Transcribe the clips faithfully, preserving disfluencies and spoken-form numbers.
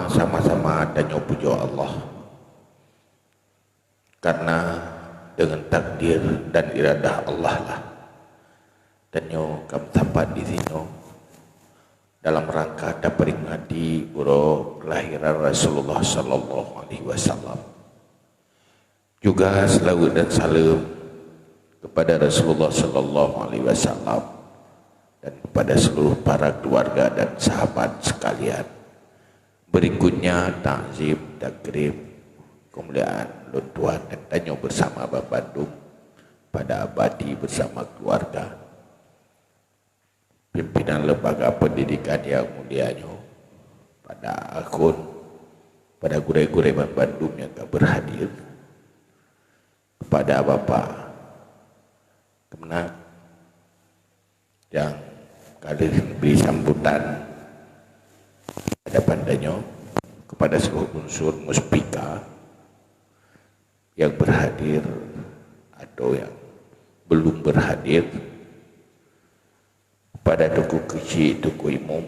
Sama-sama tanyoe pujoe Allah. Karena dengan takdir dan iradah Allah lah tanyoe ka meusapat di sinoe dalam rangka taperingati uroe kelahiran Rasulullah sallallahu alaihi wasallam. Juga selawat dan salam kepada Rasulullah sallallahu alaihi wasallam dan kepada seluruh para keluarga dan sahabat sekalian. Berikutnya, takzim, takrim, kemuliaan lôn tuan dan tanyoe bersama bandum pada abadi bersama keluarga. Pimpinan lembaga pendidikan yang mulia nyoe, pada akhon, pada gurée-gurée banmandum nyang ka berhadir, kepada Bapak Kemenag nyang ka lheueh bri sambutan pada pandanyoe, kepada seluruh unsur muspika yang berhadir atau yang belum berhadir, pada Teungku Keuchik, Teungku Imum,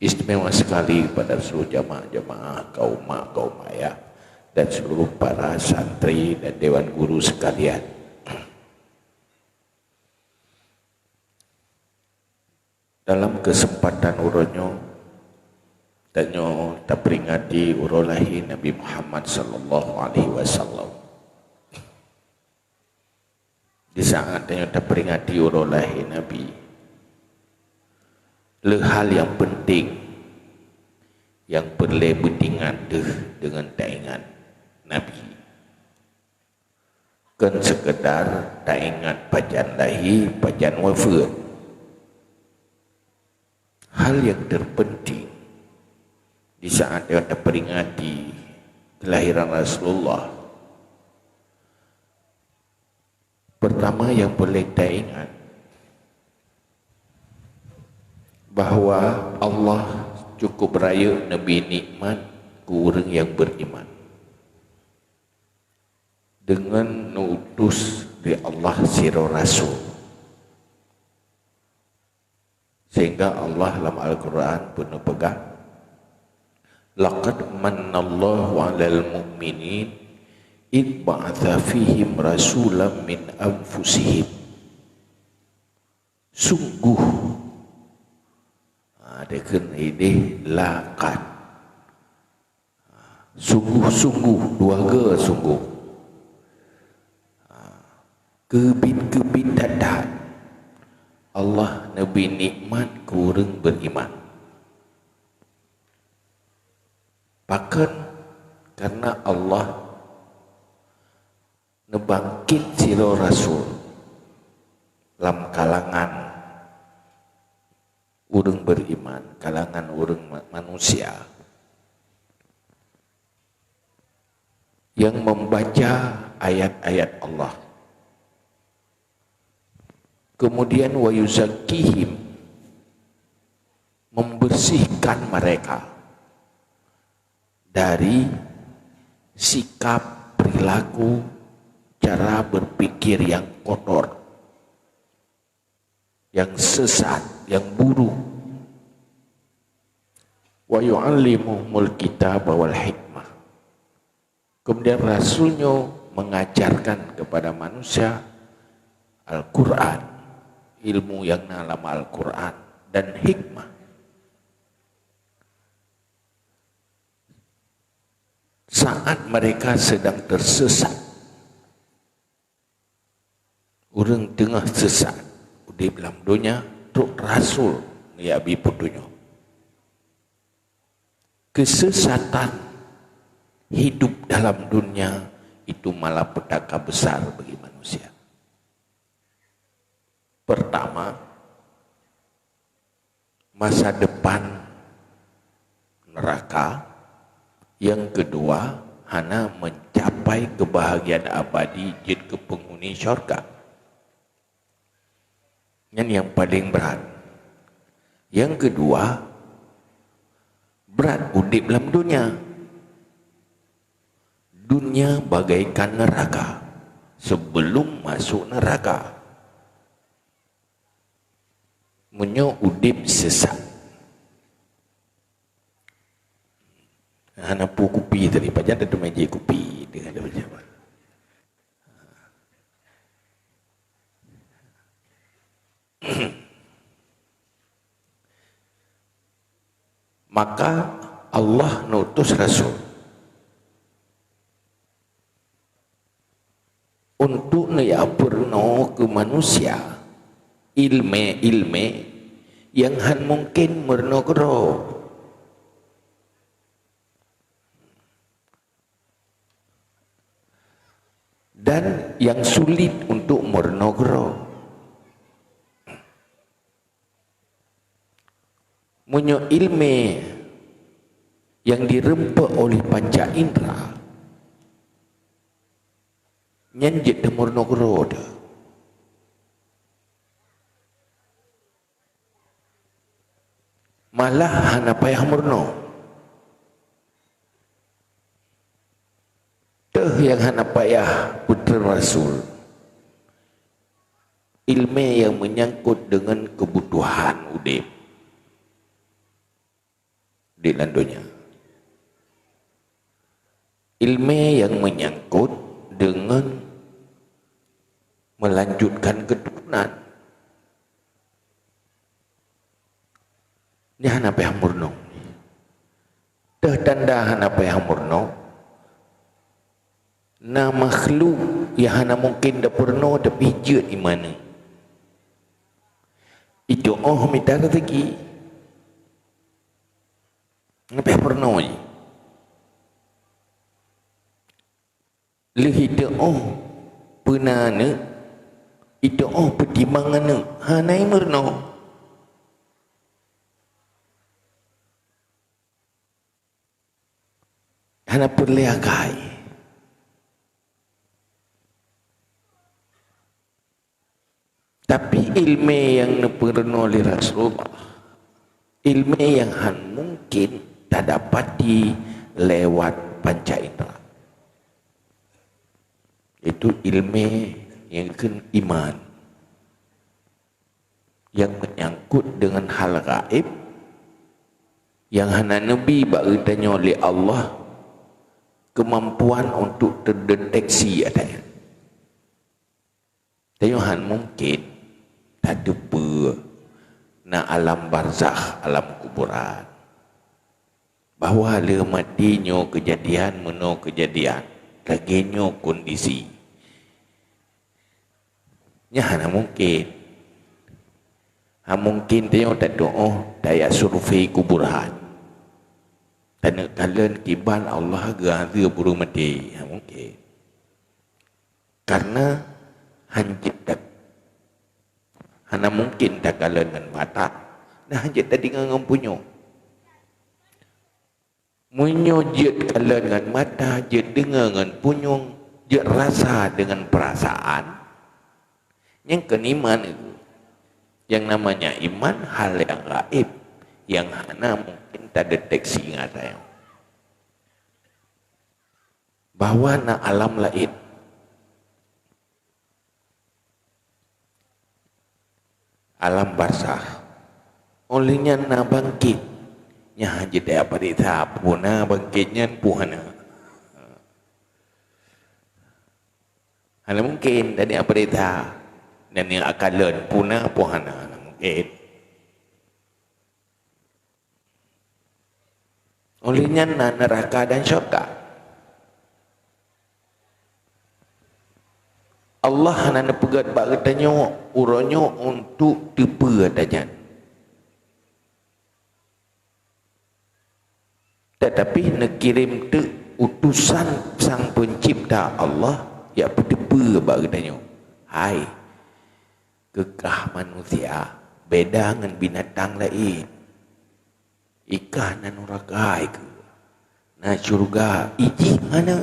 istimewa sekali pada seluruh jamaah-jamaah, kaum mak, kaum ayah, dan seluruh para santri dan dewan guru sekalian. Dalam kesempatan uroe nyoe, tanyoe taperingati uroe lahé Nabi Muhammad sallallahu alaihi wasallam. Di saat tanyoe taperingati uroe lahé Nabi, le hal nyang penting nyang peureulée beutingat deuh deungon taingat Nabi. Kon seukeudar taingat pajan lahé, pajan wafeuet. Hal nyang terpenting di saat tanyoe taperingati kelahiran Rasulullah, pertama nyang peureulée taingat bahwa Allah cukup rayeuk neubri nikmat keu ureuëng nyang beriman deungon neuutus lé Allah sidroe rasul. Sehingga Allah lam Al-Quran peuneuk peugah, "Laqad mannallahu 'alal mu'minin id ba'atsa fihim rasulam min anfusihim." Sungguh. Ha, dikheun idéh laqad. Sungguh-sungguh, dua ga sungguh. Ha, keubiet-keubiet that-that Allah neubri nikmat keu ureuëng beriman. Pakon? Karena Allah neubangkét sidroe rasul lam kalangan ureuëng beriman, kalangan ureuëng ma-, manusia nyang membaca ayat-ayat Allah. Kemudian, wa yuzakkihim, membersihkan mereka dari sikap, perilaku, cara berpikir yang kotor, yang sesat, yang buruk. "Wa yu'allimuhumul kitaba wal hikmah." Kemudian rasul nyoe mengajarkan kepada manusia Al-Quran, ilmu yang na lam Al-Quran, dan hikmah. Saat mereka sedang tersesat, ureuëng teungoh sesat udeb lam donya, trok rasul geuyue bi peutunyok. Kesesatan hidup dalam dunia itu malapetaka besar bagi manusia. Pertama, masa depan neraka. Yang kedua, hana mencapai kebahagiaan abadi jeuet keu penghuni syurga. Nyan nyang paleng brat. Yang kedua, brat udeb lam dunia. Dunia bagaikan neraka. Sebelum masuk neraka, meunyoe udeb sesat, Hana peue kupi tadi, pajan teuma jih kupi. Dia ada macam mana? Maka Allah ngutus rasul untuk neujak peurunoe keu manusia ilmé-ilmé nyang han mungken meurunoe keudroe. Dan nyang sulit untuk meurunoe keudroe. Meunyoe ilmé nyang direumpok oleh panca indra, nyan jeuet teumeurunoe keudroe teuh. Malah hana payah meurunoe. Teuh nyang hana payah peutrön rasul, ilmé nyang meunyangkot deungon keubutuhan udeb di lam donya. Ilmé nyang meunyangkot deungon meulanjutkan keuturonan. Nyan hana payah meurunoe. Teuh tanda hana payah meurunoe, na makhluk nyang hana mungken tapeurunoe tapi jeuet iman. Itu'oh mita raseuki. Hana payah peurunoe jih. Lheueh itu'oh peuna aneuk, itu'oh peutimang aneuk, hana meurunoe. Hana peureulée akai. Tapi ilmé nyang neupeurunoe lé Rasulullah, ilmé nyang han mungken tadapati lewat panca indra. Itu ilmé nyang kheun iman, nyang meunyangkot deungon hal gaéb, nyang hana neubi bak geutanyoe lé Allah keumampuan untuk teudeteksi ata nyan. Tanyoe han mungken tateupeue na alam barzakh, alam kuburan. Bahwa lheueh maté nyoe keujadian, meunoe keujadian, lagée nyoe kondisi. Nyan hana mungken. Han mungken tanyoe tatu'oh tajak survei kuburan. Taneuk kalon kiban Allah geuazeub ureuëng maté. Han mungken. Karena han jeuet ta-, hana mungken takalon ngon mata, dan han jeuet tadeungoe ngon punyueng. Meunyoe jeuet kalon ngon mata, jeuet deungoe ngon punyueng, jeuet rasa deungon peurasaan, nyan kon iman itu. Yang namanya iman hal yang gaib, yang hana mungken tadeteksi ngon ata nyoe. Bahwa na alam laén. Alam barzakh. Óh lheueh nyan na bangkét. Nyan hana jeuet tapeuriksa peue na bangkét nyan peue hana. Hana mungken tapeuriksa. Dan nyang akalon peue na peue hana, hana mungken. Óh lheueh nyan na neuraka dan syurga. Allah hana neupeugét bak geutanyoe uroe nyoe untuk teupeue ata nyan. Teutapi neukirém teuk utosan Sang Peuncipta Allah jak peuteupeue bak geutanyoe, hai, keu kah manusia beda ngon binatang laén. Ikah na neuraka ikeu, na syeuruga ijih hana.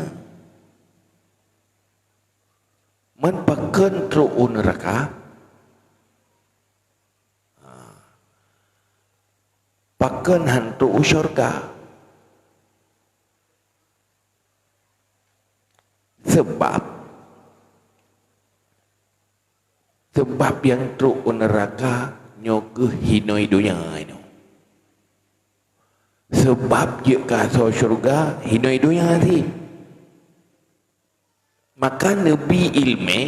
Man pakon trok u neuraka? Ha. Pakon han trok u syeuruga? Seubab, seubab nyang trok u neuraka nyoe keuh inong donya nyoe. Seubab jeuet keu asoe syeuruga hinoe donya cit. Maka neubi iéleumé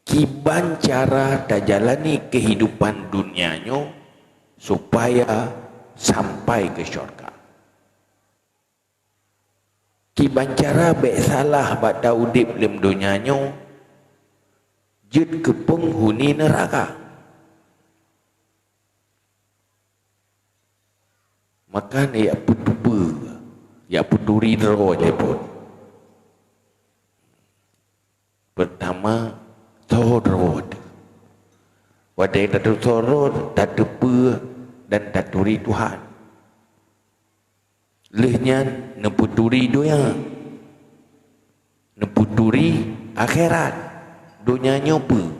kiban cara tajalani keuhidupan donya nyoe supaya sampai keu syeuruga. Kiban cara bék salah bak taudeb lom donya nyoe jeuet keu peunghuni neuraka. Maka jak peuteupeue, jak peuturi droe jih phon. Peurtama, soe droe teuh. Watée tateusoe droe, tateupeue dan taturi Tuhan. Lheueh nyan neupeuturi donya, neupeuturi akhirat. Donya nyoe peue?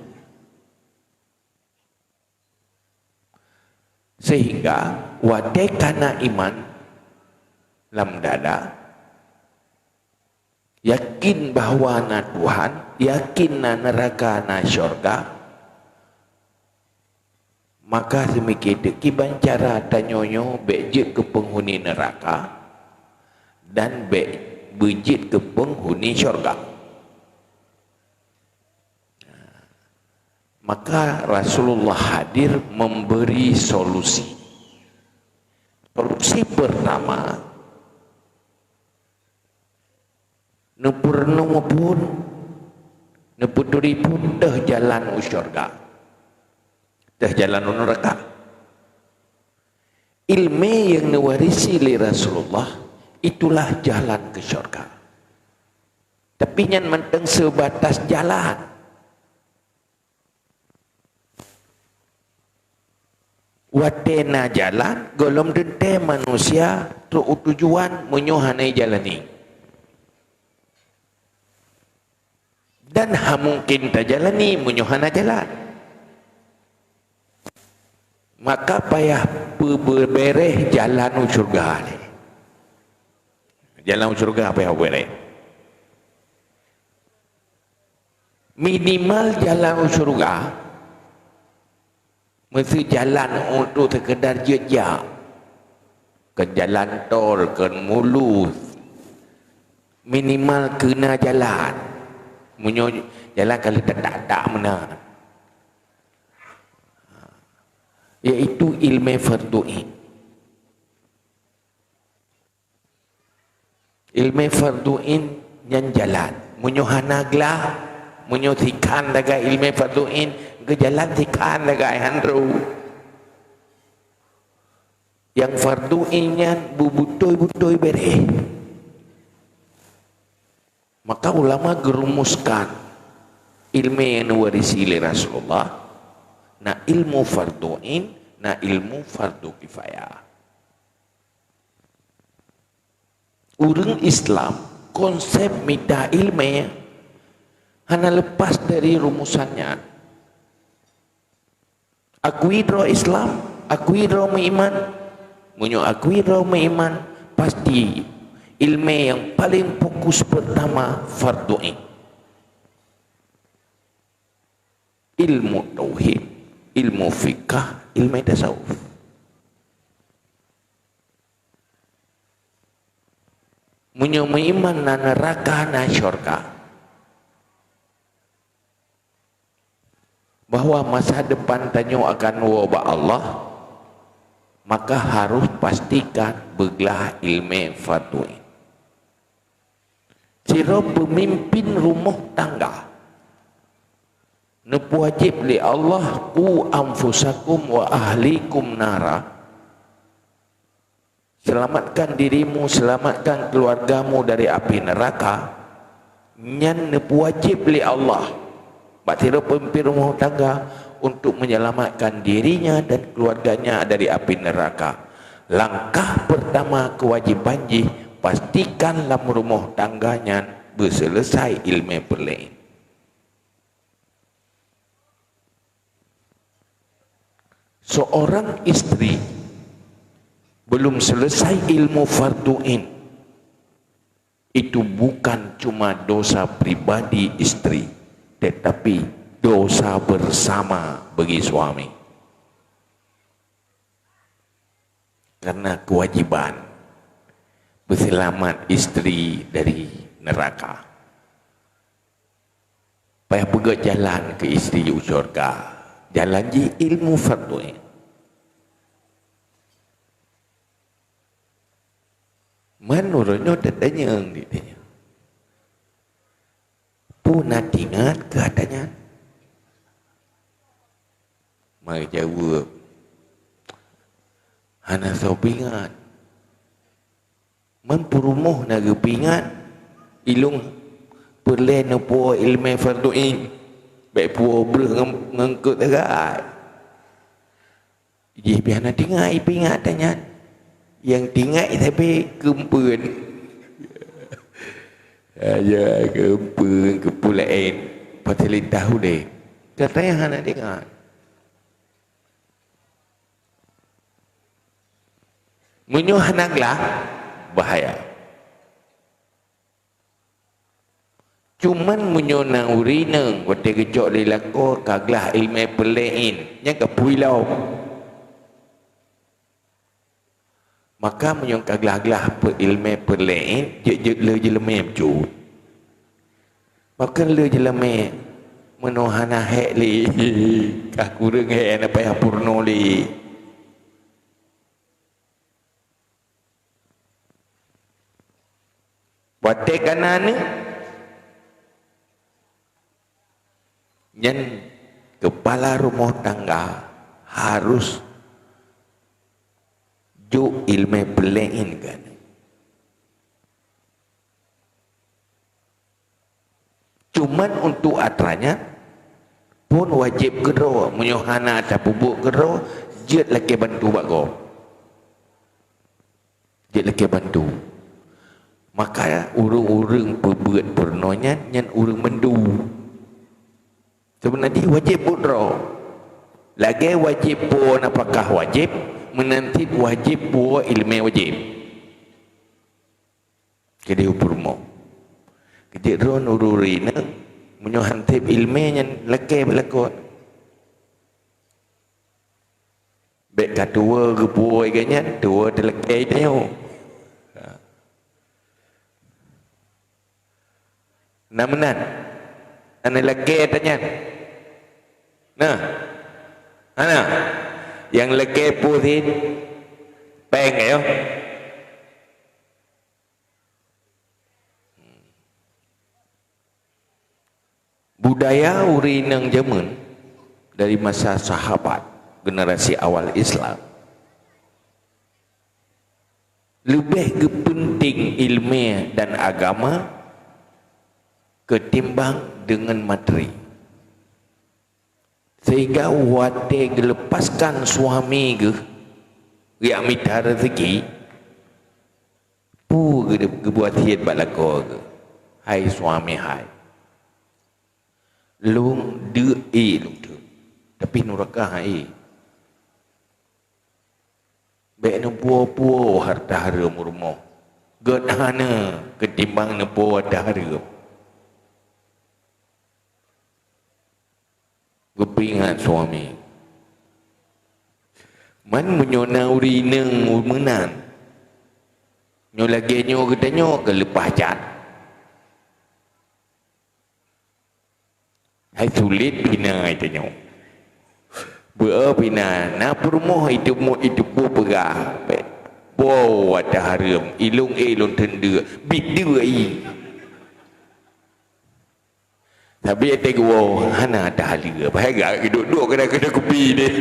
Sehingga watée kana iman lam dada, yakin bahwa na Tuhan, yakin na neuraka, na syeuruga, maka seumike teuk kiban cara tanyoe nyoe bék jeuet keu peunghuni neuraka dan bék beujeuet keu peunghuni syeuruga. Maka Rasulullah hadir memberi solusi. Solusi pertama, neupeurunoe phon, neupeuturi phon teuh jalan u syeuruga, teuh jalan u neuraka. Iéleumé nyang neuwarisi lé Rasulullah, itulah jalan keu syeuruga. Tapi nyan mantong seubatas jalan. Watée na jalan, gohlom teuntée manusia trok u tujuan meunyoe hana ijalani. Dan hana mungken tajalani meunyoe hana jalan. Maka payah peubeuréh jalan u syeuruga lé. Jalan u syeuruga payah peubeuréh. Minimal jalan u syeuruga, meuseu jalan untuk seukeudar jeuet jak. Kon jalan tol, kon mulus. Minimal keu na jalan. Meunyoe jalan ka lheueh tadak-dak meunan. Yaitu iéleumé fardhu ain. Iéleumé fardhu ain nyan jalan. Meunyoe hana glah, meunyoe sikhan sagai iéleumé fardhu ain, geujalan sikhan sagai han trok. Nyang fardhu ain nyan beubutôi-butôi béréh. Maka ulama geurumuskan iéleumé nyang neuwarisi lé Rasulullah, na ilmu fardhu ain, na ilmu fardhu kifayah. Ureuëng Islam, konsep mita iéleumé hana leupas dari rumusan nyan. Akui droe Islam, akui droe meuiman. Meunyoe akui droe meuiman, pasti iéleumé nyang paleng fokus peurtama fardhu ain. Ilmu tauhid, ilmu fikah, ilmu tasawuf. Meunyoe meuiman na neuraka, na syeuruga, bahwa masa depan tanyoe akan woe bak Allah, maka harôh pastikan beuglah iéleumé fardhu ain. Sidroe peumimpin rumoh tangga neupeuwajéb lé Allah, "Qu anfusakum wa ahlikum nara." Selamatkan dirimu, selamatkan keluargamu dari api neraka. Nyan neupeuwajéb lé Allah bak sidroe peumimpin rumoh tangga untuk menyelamatkan dirinya dan keluarganya dari api neraka. Langkah pertama kewajiban jih, pastikan lam rumoh tangga nyan beuseuleusai iéleumé peureulée. Seorang istri belum selesai ilmu fardhu ain, itu bukan cuma dosa pribadi istri, tetapi dosa bersama bagi suami. Karena kewajiban peuseulamat istri dari neuraka. Payah peugöt jalan keu istri u syurga. Jalan jih ilmu fardhu ain. Man uroe nyoe tatanyong di tanyoe. Peue na teuingat keu ata nyan? Meujaweub, hana soe peuingat. Man peurumoh na geupeuingat, ilong peureulée neupuwoe ileumé fardhu ain, bék puwoe breueh ngon, ngon eungkôt sagai. Jih pih hana teuingat, ipeuingat ata nyan. Nyang teuingat sabe keumpeuen. Ya, keumpeuen, keupeue laén. Fasilitas udeb. Gata nyang hana teuingat. Meunyoe hana glah, bahaya. Cuman meunyoe na ureueng inong watée geucok lé lakoe ka glah ileumé peureulée ain, nyan ka pui lom. Maka meunyoe ka glah-glah peu-, ileumé peureulée ain, jeuet-jeuet le jeuleumé bacut. Pakon le jeuleumé, meunoe hana hék lé, ka kureueng hék, hana payah peurunoe lé. Watée ka na aneuëk, nyan keupala rumoh tangga harôh jok ileumé peureulée ain keu aneuëk. Cuman untuk atra nyan, phon wajéb keudroe, meunyoe hana tapeubuet keudroe, jeuet lakée bantu bak gob. Jeuet lakée bantu. Maka ureuëng-ureuëng peubuet peurunoe nyan, nyan ureuëng meundu. Seubeuna jih wajéb buet droe. Lagée wajéb puwoe nafakah wajéb, meunan cit wajéb puwoe ileumé wajéb. Keudeh u peurumoh. Keujeuet droe ureuëng inong, meunyoe han seb ileumé nyan lakée bak lakoe. Bék ka tuwoe geupuwoe lagée nyan, tuwoe teulakée tanyoe. Na meunan? Hana lakée ata nyan? Na? Hana? Nyang lakée peue cit? Péng, ayo. Budaya ureuëng inong jameun dari masa sahabat, generasi awal Islam, leubeh geupeunténg ileumé dan agama keutimbang deungon materi. Sehingga watée geuleupaskan suami geuh jak mita reuzeki, peue geu-, geubuet hiet bak lakoe geuh, "Hai suami hai, lôn deuk ék lôn teuk, tapi nuraka han ék." Bék neupuwoe-puwoe hareuta hareuem u rumoh. Gét hana keutimbang neupuwoe hareuta hareuem. Geupeuingat suami. Man meunyoe na ureuëng inong meunan, nyoe lagée nyoe geutanyoe keu leupah cat. Hai sulet pih na tanyoe. Beu pih na, na peurumoh itu mu-, itu ku peugah, "Boh ata hareuem, ilong ék lôn teundeuk, bit deuk i." Tapi ata geuwoe hana ata haleue, bahai gak duek-duek keunan keunan kupi deh.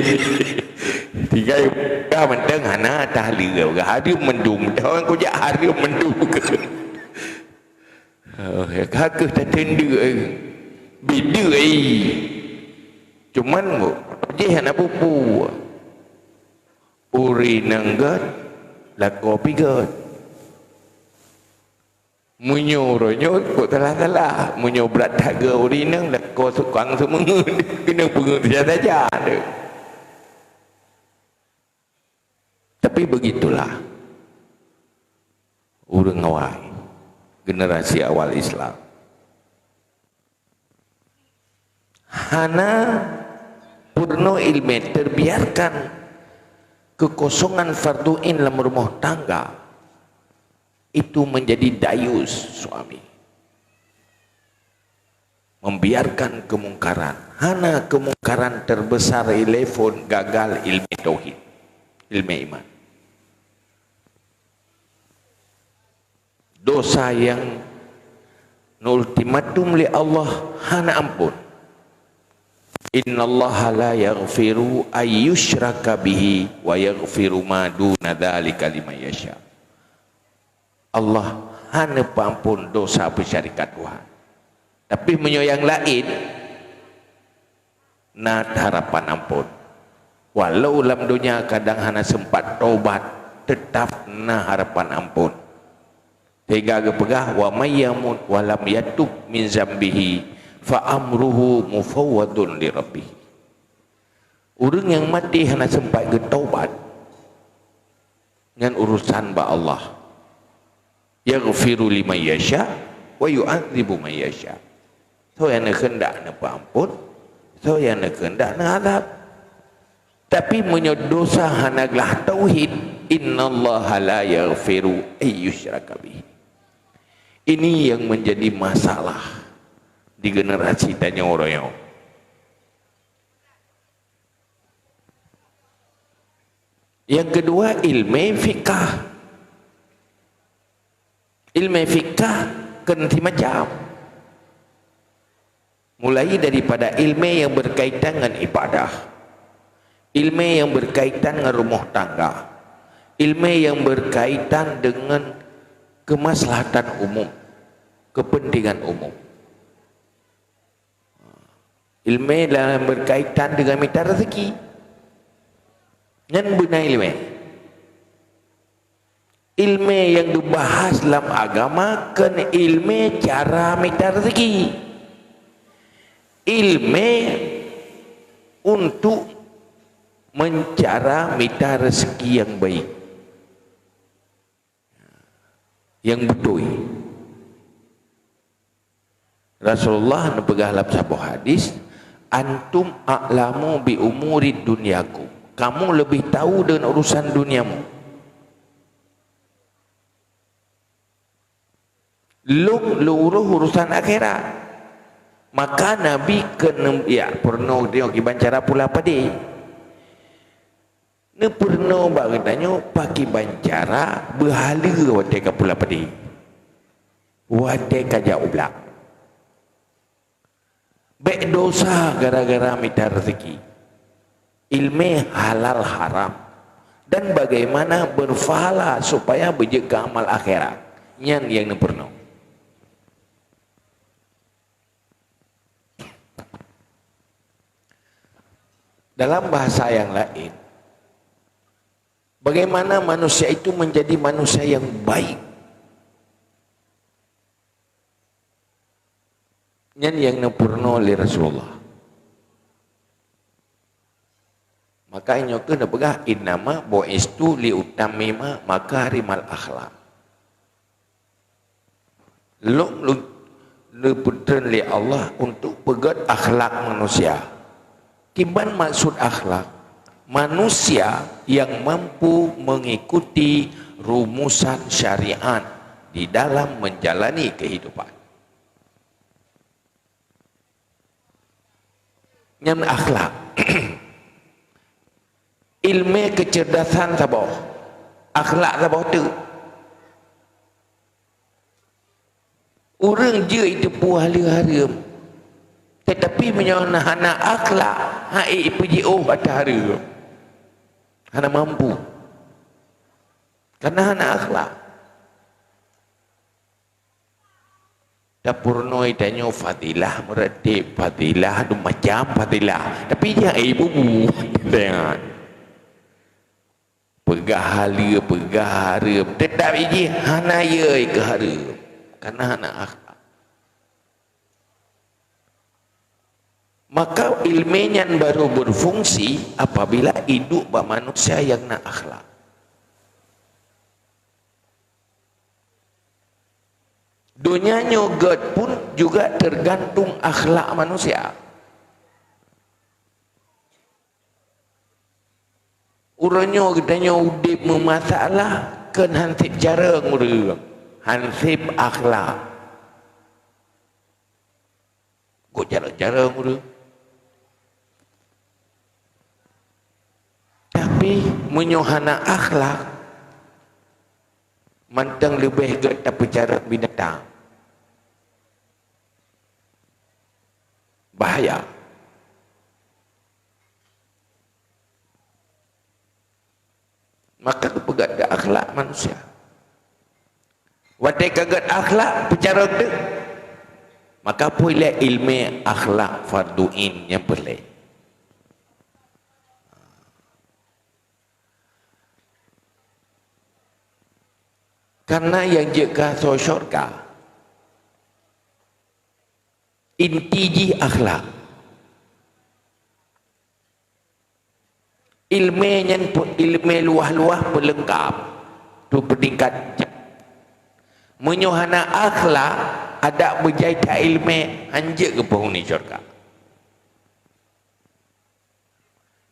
Tinggai ka mantong hana ata haleue, hareuem mandum, dah ureuëng kujak hareuem mandum. Oh, ya, ka keuh tateundeuk, eh. Bit deuk, eh. Cuman, jih hana peue-peue. Ureuëng inong gét, lakoe pih gét. Meunyoe uroe nyoe, kok salah-salah. Meunyoe brat that gét ureuëng inong, lakoe sukang seumeungeut. Keuneuk peungeut saja-saja tu. Tapi begitulah ureuëng awai, generasi awal Islam. Hana peurunoe ileumé, terbiarkan kekosongan fardu ain lam rumah tangga, itu menjadi dayus suami. Membiarkan kemungkaran. Hana kemungkaran terbesar ilée phon gagal ilmu tauhid, ilmu iman. Dosa nyang ultimatum lé Allah hana ampôn. "Innallaha la yaghfiru ayyushraka bihi wa yaghfiru ma duna dzalika liman yasha." Allah hana peuampôn dosa beusyarikat Tuhan. Tapi meunyoe nyang laén, na harapan ampôn. Walau lam donya kadang hana sempat tobat, tetap na harapan ampôn. Sehingga geupeugah, "Wa may yamut wa lam yatub min zambihi fa amruhu mufawwadun li rabbih." Ureuëng nyang maté hana sempat geutobat, nyan urusan bak Allah. "Yaghfiru liman yasha wa yu'adzibu man yasha." Soe nyang neukheundak neupeuampôn, soe nyang neukheundak neuazab. Tapi meunyoe dosa hana glah tauhid, "Innallaha la yaghfiru ayyushraka bih." Ini yang menjadi masalah di generasi tanyoe uroe nyoe. Yang kedua, ilmu fikah. Ilmu fikah kan macam-macam. Mulai daripada ilmu yang berkaitan dengan ibadah, ilmu yang berkaitan dengan rumah tangga, ilmu yang berkaitan dengan kemaslahatan umum, kepentingan umum. Ilmu dalam berkaitan dengan mita rezeki. Nyan beuna ilmu. Ilmu yang dibahas dalam agama kan ilmu cara mita rezeki. Ilmu untuk mencara mita rezeki yang baik, yang beutôi. Rasulullah neupeugah lam saboh hadis, "Antum a'lamu bi umuri dunyakum." Kamu lebih tahu dengan urusan duniamu. Lôn lôn urus urusan akhirat. Maka Nabi keuneuk, ya, peurunoe geutanyoe kiban cara pula padé. Neupeurunoe bak geutanyoe pakiban cara beuhaleue watée ka pula padé, watée ka jak u blang. Bék dosa gara-gara mita rezeki. Ilmu halal haram dan bagaimana berpahala supaya beujeuet keu amal akhirat. Nyan nyang neupeurunoe. Dalam bahasa yang lain, bagaimana manusia itu menjadi manusia yang baik? Nyan nyang neupeurunoe lé Rasulullah. Maka nyoe keuh neupeugah, "Innama bu'istu liutammima makarimal akhlak." Lôn, lôn, lôn neupeutrön lé Allah untuk peugét akhlak manusia. Kiban maksud akhlak? Manusia yang mampu mengikuti rumusan syariat di dalam menjalani kehidupan. Nyan akhlak. Ilmu kecerdasan saboh, akhlak saboh teuk. Ureuëng jeuet jiteupeu haleue hareuem, tetapi meunyoe na hana akhlak, han ék jipeujiôh ata hareuem. Hana mampu. Karena hana akhlak. Tapeurunoe tanyoe fadilah meuratéb, fadilah dum macam fadilah. Tapi jak ibu-bu. Tengok. Peugah haleue, peugah hareuem. Teutap jih hana yö keu hareuem. Karena hana akhlak. Maka ilmu nyan baru berfungsi apabila idup bak manusia yang na akhlak. Donya nyoe gét pun juga tergantung akhlak manusia. Uroe nyoe geutanyoe udeb meumasalah kon hanseb carông ureuëng, hanseb akhlak. Kok carông-carông ureuëng. Tapi meunyoe hana akhlak, mantong leubeh gét tapeucarông binatang. Bahaya. Maka geupeugét akhlak manusia. Watée ka gét akhlak peucarông teuk, maka pui lé ilmu akhlak fardu ain nyang peureulée. Karena nyang jeuet keu asoe syurga, inti jih akhlak. Ilmé nyan pe-, ilmé luwah-luwah peuleungkap, tu peutingkat. Meunyoe hana akhlak, adak beujai that ilmé, hanjeuet keu penghuni syurga.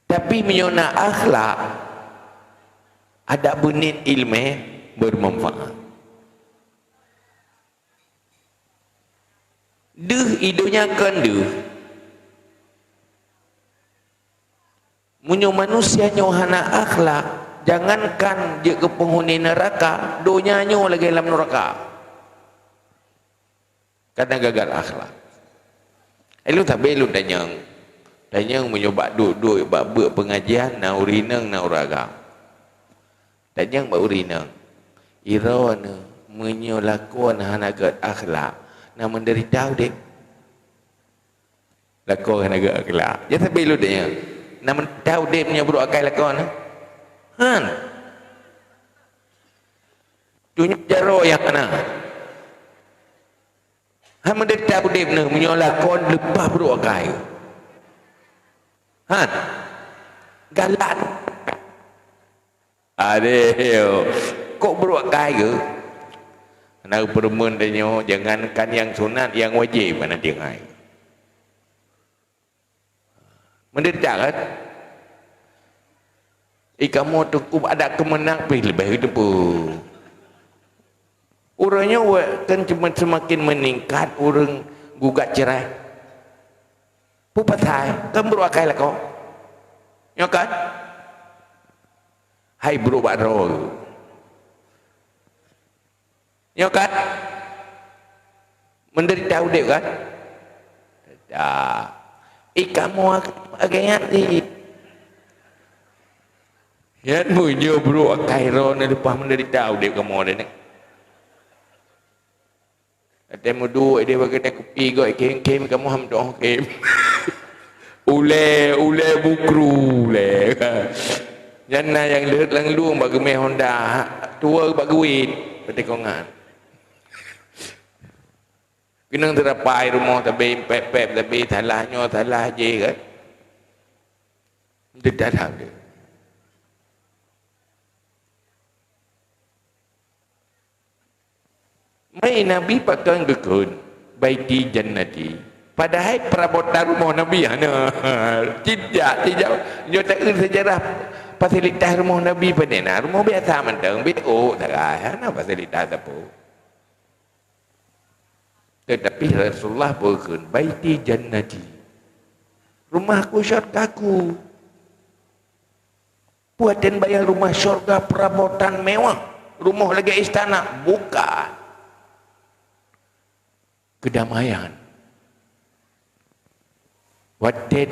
Tapi meunyoe na akhlak, adak beuniet ilmé bermanfaat. Deuh i donya kon deuh. Meunyoe manusia nyoe hana akhlak, jangankan jeuet keu penghuni neuraka, donya nyoe lagée lam neuraka. Karena gagal akhlak. Eh, lôn sabe lôn tanyong. Tanyong meunyoe bak duek-duek bak beuet pengajian, na ureuëng inong, na ureuëng agam. Tanyong bak ureuëng inong, "Droeneuh meunyoe lakoe hana gét akhlak, na meudeurita udeb?" Lakoe hana gét akhlak. Jadi sabe lôn tanyong, na meudeurita udeb meunyoe brok akai lakoe? Han. Tunyok jaroe nyang hana. Han meudeurita udeb neuh meunyoe lakoe leupah brok akai. Han. Galak. Adeh, kok brok akai geuh? Na peureumeun tanyoe, jangankan nyang sunat, nyang wajéb hana tinggai. Meudeurita kan? I kamoe teungku adak keumeunang pih leubeh geuteupeue. Uroe nyoe kan cuma seumaken meuningkat ureuëng gugat cerai. Peue pasai? Kan brok akai lakoe. Nyoe kan? Hai brok bak droe. Nyoe kan? Meudeurita udeb kan? Dah. I kamoe ag-, agak ingat sih. Nyan meunyoe brok akai droeneuh leupah meudeurita udeb kamoe deh nyoe. Watée meuduek di bak keude kupi gok kém-kém kamoe ham doh kém. Ulée, ulée bukru ulée. Nyan na nyang leuet lam lueng bak geumé honda, tuwoe bak geuwit, watée kongan. Keunong teurapai rumoh tabe pép-pép tabe salah nyoe salah jih kan. Deuh that-that deuh. Mai Nabi pakon geukheun, "Baiti jannati." Padahai perabotan rumoh Nabi hana. Tidak, tidak. Nyoe taeu sejarah fasilitas rumoh Nabi pane na. Rumoh biasa mantong, B O sagai, hana fasilitas sapeue. Tetapi Rasulullah peukheun, "Baiti jannati." Rumahku syurgaku. Buatan bayang rumah syurga perabotan mewah, rumoh lagée istana, bukan. Keudamaian. Watée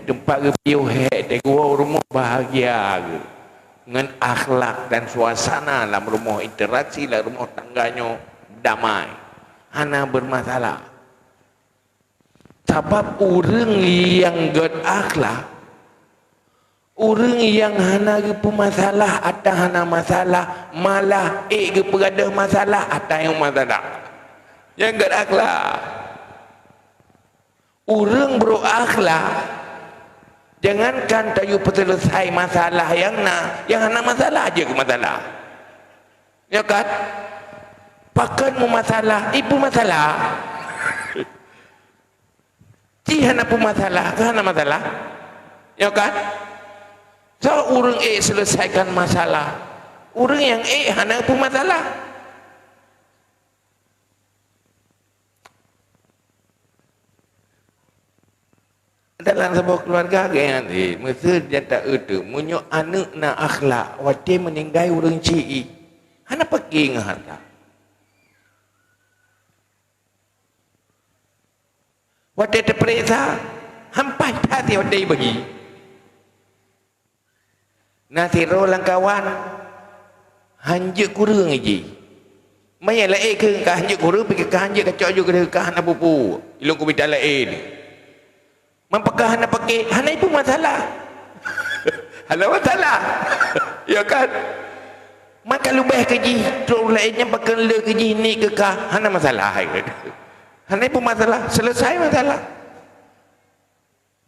teumpat geupiôh hék teugoe rumoh bahagia geuh, ngon akhlak dan suasana lam rumoh, interaksi lam rumoh tangga nyoe damai, hana bermasalah. Sabab ureuëng nyang gét akhlak, ureuëng nyang hana geupeumasalah ata hana masalah, malah ék geupeugadôh masalah ata nyang masalah. Nyang gét akhlak. Ureuëng brok akhlak, jangankan tayue peuseuleusoe masalah nyang na, nyang hana masalah jeuet keu masalah. Nyoe kan? Pakon meumasalah, ipeumasalah. Ci hana peumasalah, ka hana masalah. Nyoe kan? Soe ureuëng ék selesaikan masalah? Ureuëng nyang ék hana peumasalah. Dalam saboh keuluwarga geuh nyan, eh, meuseuti nyang ta-eu teuk, meunyoe aneuëk na akhlak, watée meuninggai ureuëng ci, hana pake ngon hareuta. Watée teupeuriksa, hampai that watée bagi. Na sidroe lamkawan hanjeuet kureueng jih. Manyang laén keu ka hanjeuet kureueng, pike ka hanjeuet kacok ju keu ka hana peue-peue. Ilong kumita laén. Meupeugah hana pake, hana ibu masalah. Hana masalah. Ya kan? Maka leubeh keu jih, trok laén nyan pakon le keu jih ni keu ka, hana masalah. Hana ibu masalah, selesai masalah.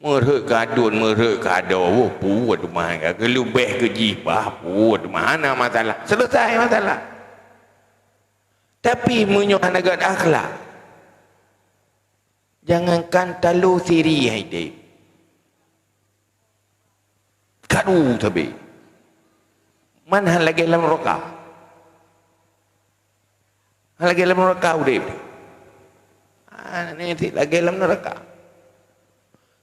Meurhot keu aduen, meurhot keu adoe, woh, puet teuma, ka leubeh keu jih bah, puet teuma, hana masalah. Selesai masalah. Tapi meunyoe hana gét akhlak, jangankan talo siri hai deh. Karu sabe. Man han lagée lam roka. Lagée lam neuraka udeb. Ah, ni ti lagée lam neuraka.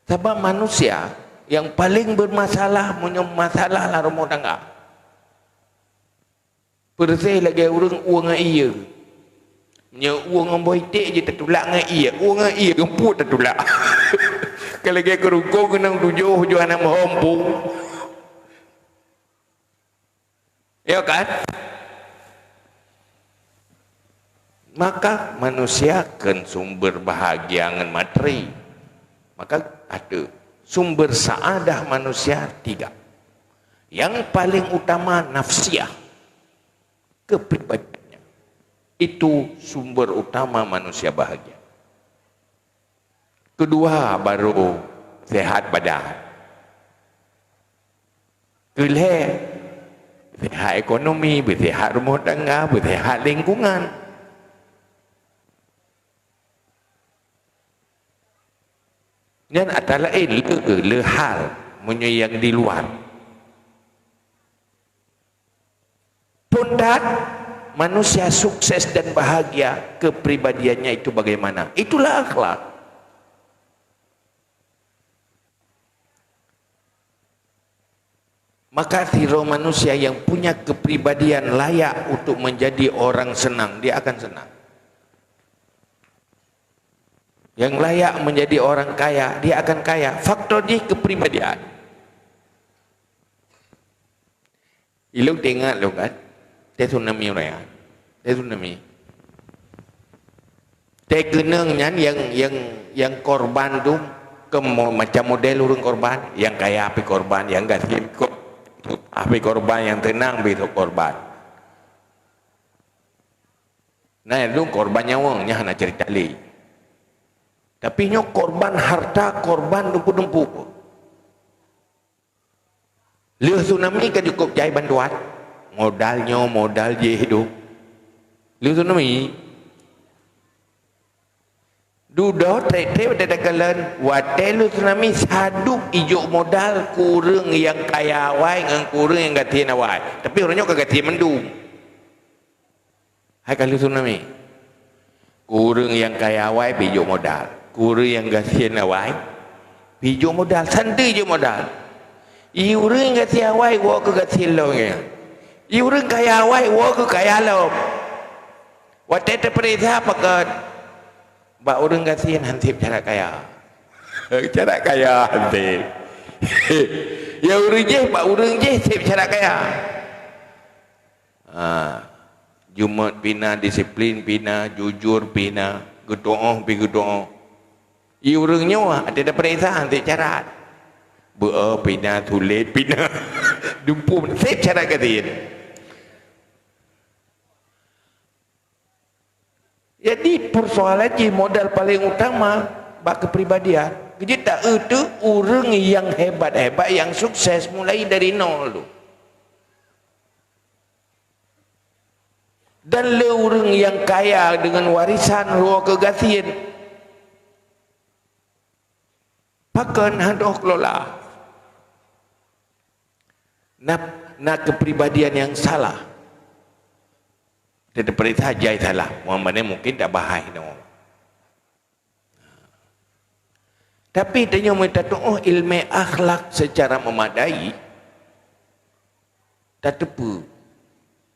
Sabab manusia yang paling bermasalah meunyoe masalah lam rumoh tangga. Persis lagée ureuëng ueng ngon ie. Nyoe ueng ngon boh iték je tatulak ngon ie, ueng ngon ie geumpuk tatulak. Ka lagée keurukong keunong tujoh, tujoh aneuk meuhom pung. Ya kan? Maka manusia kan sumber bahagia ngon materi. Maka ada sumber saadah manusia tiga. Yang paling utama nafsiah, kepribadiannya. Itu sumber utama manusia bahagia. Kedua baru sehat badan. Keulhée, sehat ekonomi, beusehat rumoh tangga, beusehat lingkungan. Nyan atra laén le, le hal meunyoe nyang di luar. Pun that, manusia sukses dan bahagia kepribadiannya itu bagaimana? Itulah akhlak. Maka sidroe manusia yang punya kepribadian layak untuk menjadi orang senang, dia akan senang. Yang layak menjadi orang kaya, dia akan kaya. Faktor jih kepribadian. Ilong teuingat lôn kan, teuh tsunami ureuëng nyan. Teuh tsunami. Teuh keunong nyan nyang, nyang, nyang korban tu keu mo-, macam model ureuëng korban, nyang kaya pih korban, nyang gasien ko-, pih korban, nyang teunang pih korban. Nah, itu korban nyawöng, nyan hana cerita lé. Tapi nyoe korban harta, korban dumpeue-dumpeue. Lheueh tsunami ka cukup jai bantuan. Modal nyoe, modal jih tu. Lheueh tsunami. Dudoe treb-treb watée takalon, watée lheueh tsunami sadub ijok modal kureueng nyang kaya awai ngon kureueng nyang gasien awai. Tapi uroe nyoe ka gasien mandum. Hai ka lheueh tsunami. Kureueng nyang kaya awai pih jok modal. Kureueng nyang gasien awai pih jok modal. Santri jok modal. I ureuëng gasien awai woe keu gasien lom nyan. I ureuëng kaya awai woe keu kaya lom. Watée teupeuriksa pakon bak ureuëng gasien han seb cara kaya. Cara kaya han seb. Ya ureuëng jih bak ureuëng jih seb cara kaya. Ha, jumeut pih na, disiplin pih na, jujur pih na, geutuoh pih geutuoh. I ureuëng nyoe watée tapeuriksa han seb carat. Beu pih na, tuléh pih na. Dumpeue seb carat gasien. Jadi persoalan jih modal paling utama bak kepribadian. Jadi tak itu ureuëng yang hebat-hebat, yang sukses mulai dari nol tu. Dan le ureuëng nyang kaya deungon warisan roh keu gasien. Pakon han toh kelola. Na, na kepribadian nyang salah. Teupeuriksa jai salah. Muhammadnya mungkin tak bahai no. Tapi tanyoe meunyoe tatuoh ilmu akhlak secara memadai, tateupeue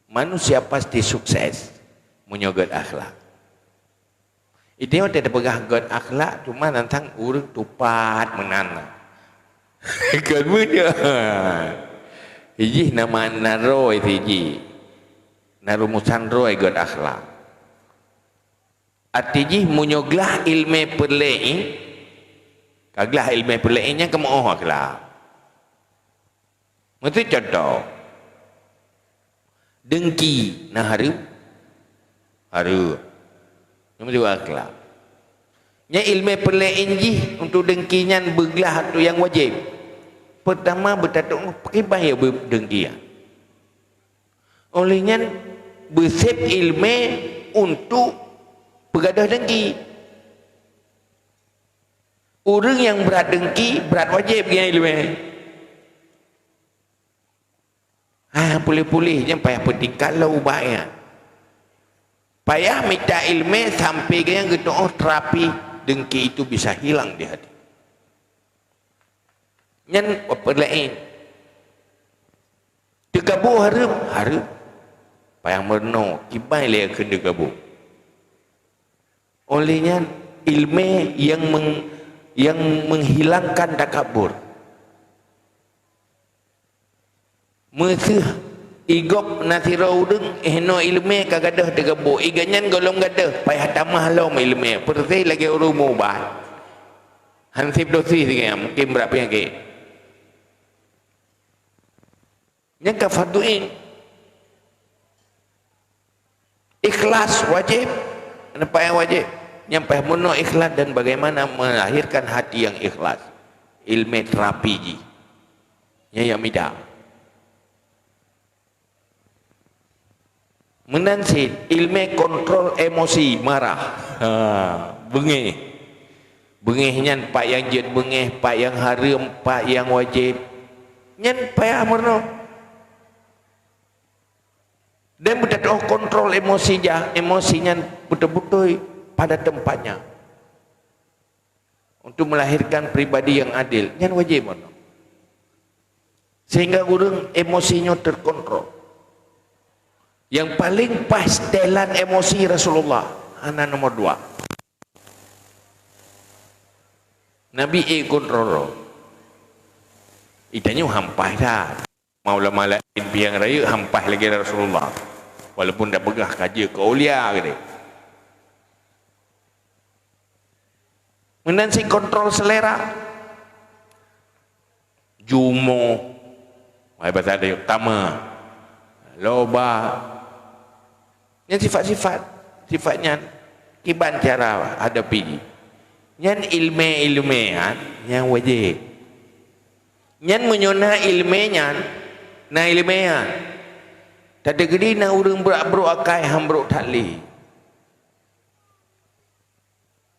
manusia pasti sukses meunyoe gét akhlak. Itu nyoe teupeugah gét akhlak, cuma tantang ureuëng tupat meunan. Kan beuna. Ijih nama naroi siji. Na rumusan roi gét akhlak. Arti jih meunyoe glah ilmu peureulée, ka glah ilmu peureulée nyan keumeuoh akhlak. Meuti contoh, dengki na hareuem? Hareuem. Nyan meuti akhlak. Nyan ilmu peureulée jih untuk dengki nyan beuglah tu nyang wajéb. Pertama, beutatuoh kiban ya beudengki nyan. Oleh nyan, beuseb ilmu untuk peugadôh dengki. Ureuëng nyang brat dengki, brat wajéb nyan ilmu. Ah, puléh-puléh nyan payah peutingkat lom ubak nyan. Payah mita ilmu sampai geutanyoe terapi dengki itu bisa hilang di hati. Nyan peulaén. Teukabô hareuem, hareuem. Payah meurunoe, kiban lé kheun teukabô. Oleh nyan, ilmu nyang meng-, nyang menghilangkan takabur. Meuseuh igop na sidroe ureuëng, eh, hinoe ilmu ka gadôh teukabô, iga nyan gohlom gadôh, payah tamah lom ilmu, peureuséh lagée ureuëng mubat. Hansib dosis, mungkin brat peunyakét. Nyang ka fardu ain. Ikhlas wajéb. Nampak nyang wajéb? Nyang payah meurunoe ikhlas dan bagaimana melahirkan hati yang ikhlas. Ilmu terapi jih. Nyang, nyang mida. Meunan cit, ilmu kontrol emosi, marah. Ha, beungéh. Beungéh nyan pat nyang jeuet beungéh, pat nyang hareuem, pat nyang wajéb. Nyan payah meurunoe. Dan beutatuoh kontrol emosi jah, emosi nyan beutôi-beutôi pada tempatnya. Untuk melahirkan pribadi yang adil, nyan wajéb meurunoe. Sehingga ureuëng emosi nyoe terkontrol. Yang paling pas setelan emosi Rasulullah, hana nomor dua. Nabi ék kontrol. Itanyoe hampai that. Ulama laén piang rayeuk hampai lagée Rasulullah. Walaupun dak peugah ka jeuet keu aulia geude. Meunan cit kontrol selera. Jumoh. Hai bahasa Dayak, tama. Loba. Nyan sifat-sifat. Sifat nyan kiban cara hadapi jih. Nyan ilmu-ilmu nyan, nyan wajéb. Nyan meunyoe na ilmu nyan, na ilmu nyan. Teukeudi na ureuëng brok-brok akai han brok that lé.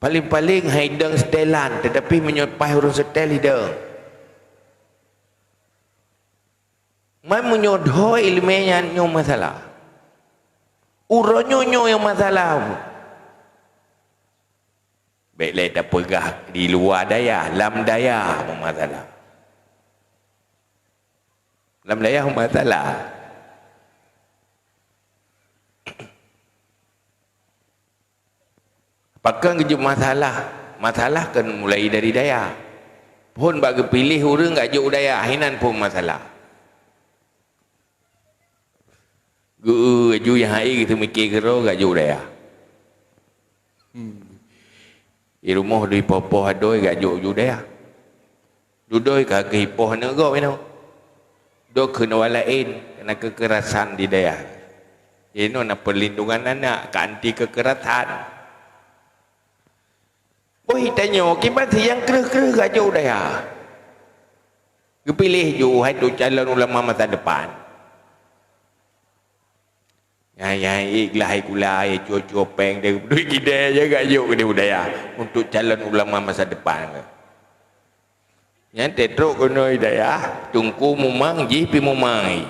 Paléng-paléng hai dong setelan, tetapi meunyoe paih ureuëng setel idong. Man meunyoe dho ilmu nyan nyoe masalah. Uroe nyoe nyoe nyang masalah. Bék lé tapeugah di luwa dayah, lam dayah pun masalah. Lam dayah pun masalah. Pakon geujeuet masalah? Masalah kan mulai dari dayah. Phon bak geupiléh ureuëng gak jok dayah, hinan phon masalah. Geu-, geu-, aju nyang hai geuseumiké keudroe gak jok dayah. Hmm. Di rumoh di poh-poh adoi gak jok-jok dayah. Dudoe ka geuh ipoh aneuk gob inoe. Dok keunoe laén keunan keukerasan di dayah. Inoe na perlindungan anak ka anti keukerasan. Boh itanyoe kiban si nyang kreueh-kreueh gak jok dayah. Geupiléh ju hai tu calon ulama masa depan. Nyang, nyang iklah ikula, icuo-cuo péng dia duit gidai aja gak jok di budaya untuk calon ulama masa depan. Nyan teutrok keunoe dayah, teungku mumang jih pi mumang.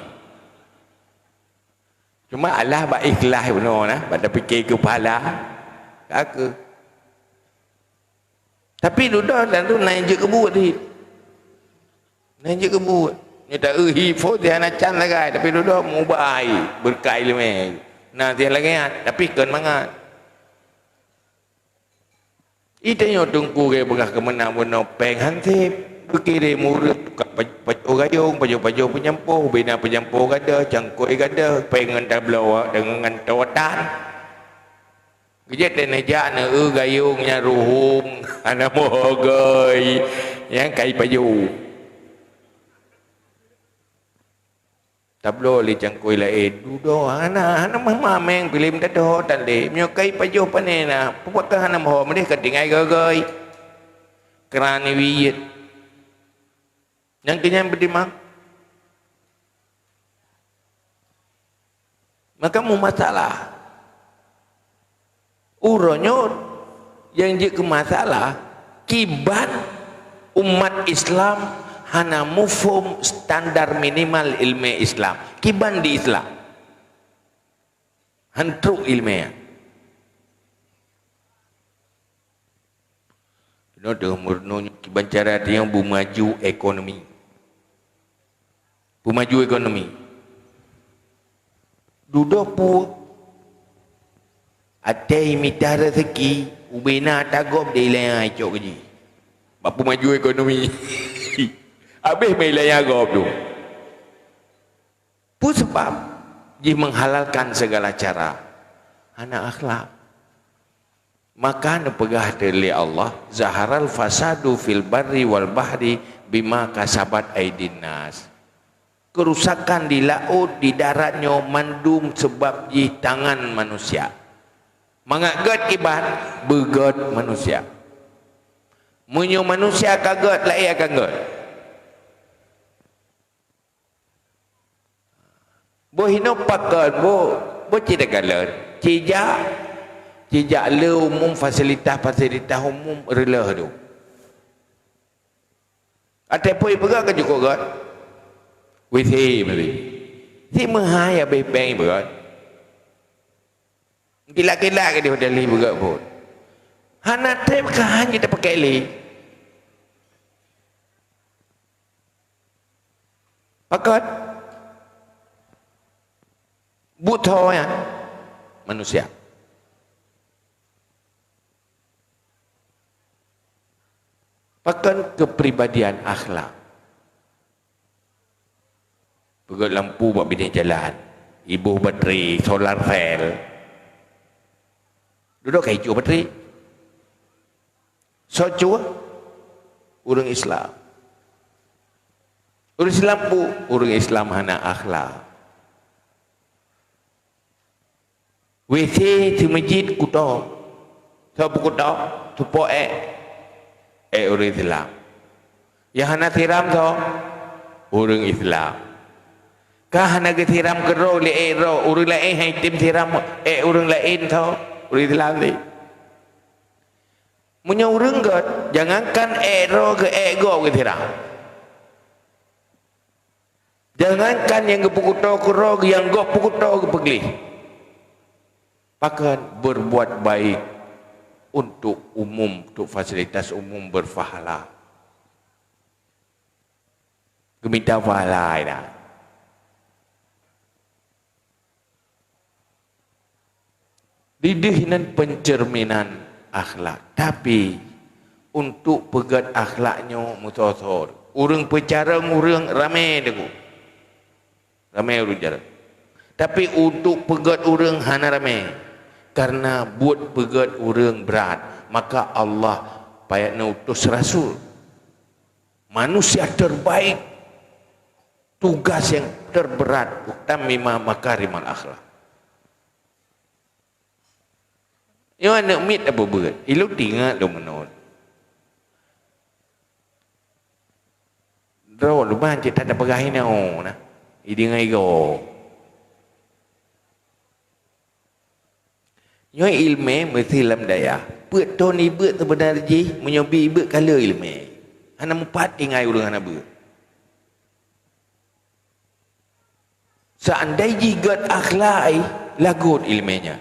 Cuma Allah bak ikhlas bunoe nah, bak tapike keu pahala. Ka keu. Tapi dudoe tantu na nyang jeuet keu buet cit. Na nyang jeuet keu buet. Nyoe ta eu hi phon di hana can sagai, tapi dudoe meuubah ai, beureukat ileumèe. Na nyang lagèe nyan, tapi kon mangat. Itanyoe teungku geupeugah keumeunang bunoe péng han sép. Beukirém ureueng tukang paj-, pajoh gayông, pajoh-pajoh peunyampôh, bina peunyampôh gadôh, cangkôi gadôh, péng ngon tabloe deungon ngon tawatan. Geujak teuneujak neu-eu gayông nyang ruhueng, hana meuhogoi, nyang kai pajoh. Tabloe lé cangkôi laén, dudoe hana, hana meumaméng piléh meutateuho tan lé. Meunyoe kai pajoh pané na, peue pakon hana meuho meudeh ka tinggai gagôi. Keuran iwiet. Nyang keunyan beutimang. Maka meumasalah. Uroe nyoe nyang jeuet keu masalah, kiban umat Islam hana muphom standar minimal ileumèe Islam. Kiban di Islam. Han trok ileumèe. Keunoe teungoh meurunoe kiban cara teuh nyang beumaju ekonomi. Beumaju ekonomi. Dudoe peue? Até mita rezeki, ubena ata gob di ileumèe icok keu jih. Bak peumaju ekonomi. Habéh meuileumèe gob tu. Peue sabab? Jih menghalalkan segala cara. Hana akhlak. Maka neupeugah lé Allah, "Zaharal fasadu fil barri wal bahri bima kasabat aidin nas." Keurusakan di laôt, di darat nyoe mandum sabab jih tangan manusia. Mangat gét kiban, beugét manusia. Meunyoe manusia ka gét, laén akan gét. Boh hinoe pakon, boh, boh cit takalon. Cijak, cijak le umum, fasilitas-fasilitas umum reuloh tu. Até pui peugah ka jukuk gét. WC meusti. Si meuhai habéh péng peugah. Kilat-kilat ka di hotel ni peugah pun. Hana trép ka hana tapakèk lé. Pakon? Buet tho nyan manusia. Pakon? Keupribadian akhlak. Peugét lampu bak binéh jalan, iboh baterai, solar cell. Dudoe ka icok baterai. Soe cue? Ureueng Islam. Ureueng Islam bu, ureueng Islam hana akhlak. WC teumeujid kuto. Soe peukuto? Tupok ék. Ék ureueng Islam. Nyang hana siram soe? Ureueng Islam. Ka hana geusiram keudroe lé ék droe, ureueng laén han item siram ék ureueng laén soe? Ureueng Islam lé. Meunyoe ureueng gét, jangankan ék droe keu ék gob geusiram. Jangankan nyang geupeukuto keudroe, nyang gob peukuto geupeugleh. Pakon? Berbuat baik untuk umum, untuk fasilitas umum berpahala. Geumita pahala dah. Dideh nan pencerminan akhlak. Tapi, untuk peugét akhlak nyoe meusoe-soe. Ureueng peucarông ureueng ramé teungku. Ramé ureueng carông. Tapi, untuk peugét ureueng hana ramé. Karena buet peugét ureueng brat. Maka Allah payah neutus rasul. Manusia terbaik. Tugas yang terberat. Utammima makarimal akhlak. Nyoe aneuk miet apa beuet? Ilôn tingat lôn meunan. Droe lôn ban cit that tapeugah inoe na. Idingai goe. Nyoe ileumèe meusti lam dayah. Peuet thon ibeuet seubeuna jih, meunyoe bi ibeuet ka le ileumèe. Hana mupat tinggai ureuëng hana beuet. Seandai jih gét akhlak, lagot iéleumé nyan.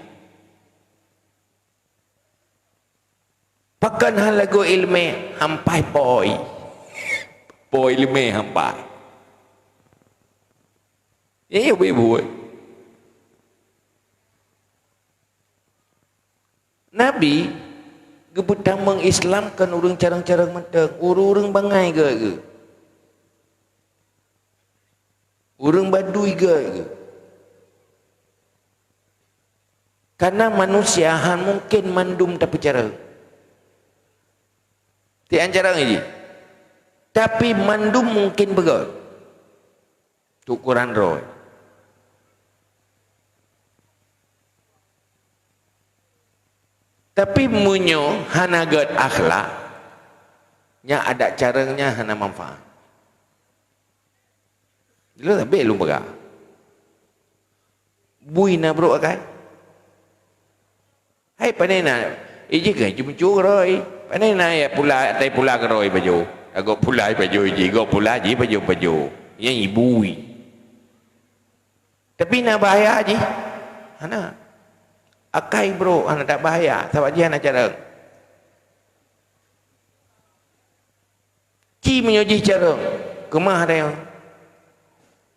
Pakon han lagot iéleumé? Hampai poi. Poi iéleumé hampai. Nyan buet-buet. Nabi geupeutamong Islam kon ureuëng carông-carông mantong, ureuëng-ureuëng bangai geuh. Ureuëng badui geuh. Karena manusia han mungken mandum tapeucarông. Tian carông jih. Tapi mandum mungken peugét. Tukuran roh. Tapi meunyoe hana gét akhlak, nyan adat carông nyan hana manfaat. Lôn sabé lôn peugah. Bui na brok akai? Hai pane na, ijih keu jumcu keurôi. Pane na ya pula, atai pula keurôi baju. Agok pula baju ijih, gok pula jih baju-baju. Nyan bui. Tapi na bahaya jih? Hana. Akai brok hana that bahaya, sabab jih hana carông. Ci meunyoe jih carông, keumah deh.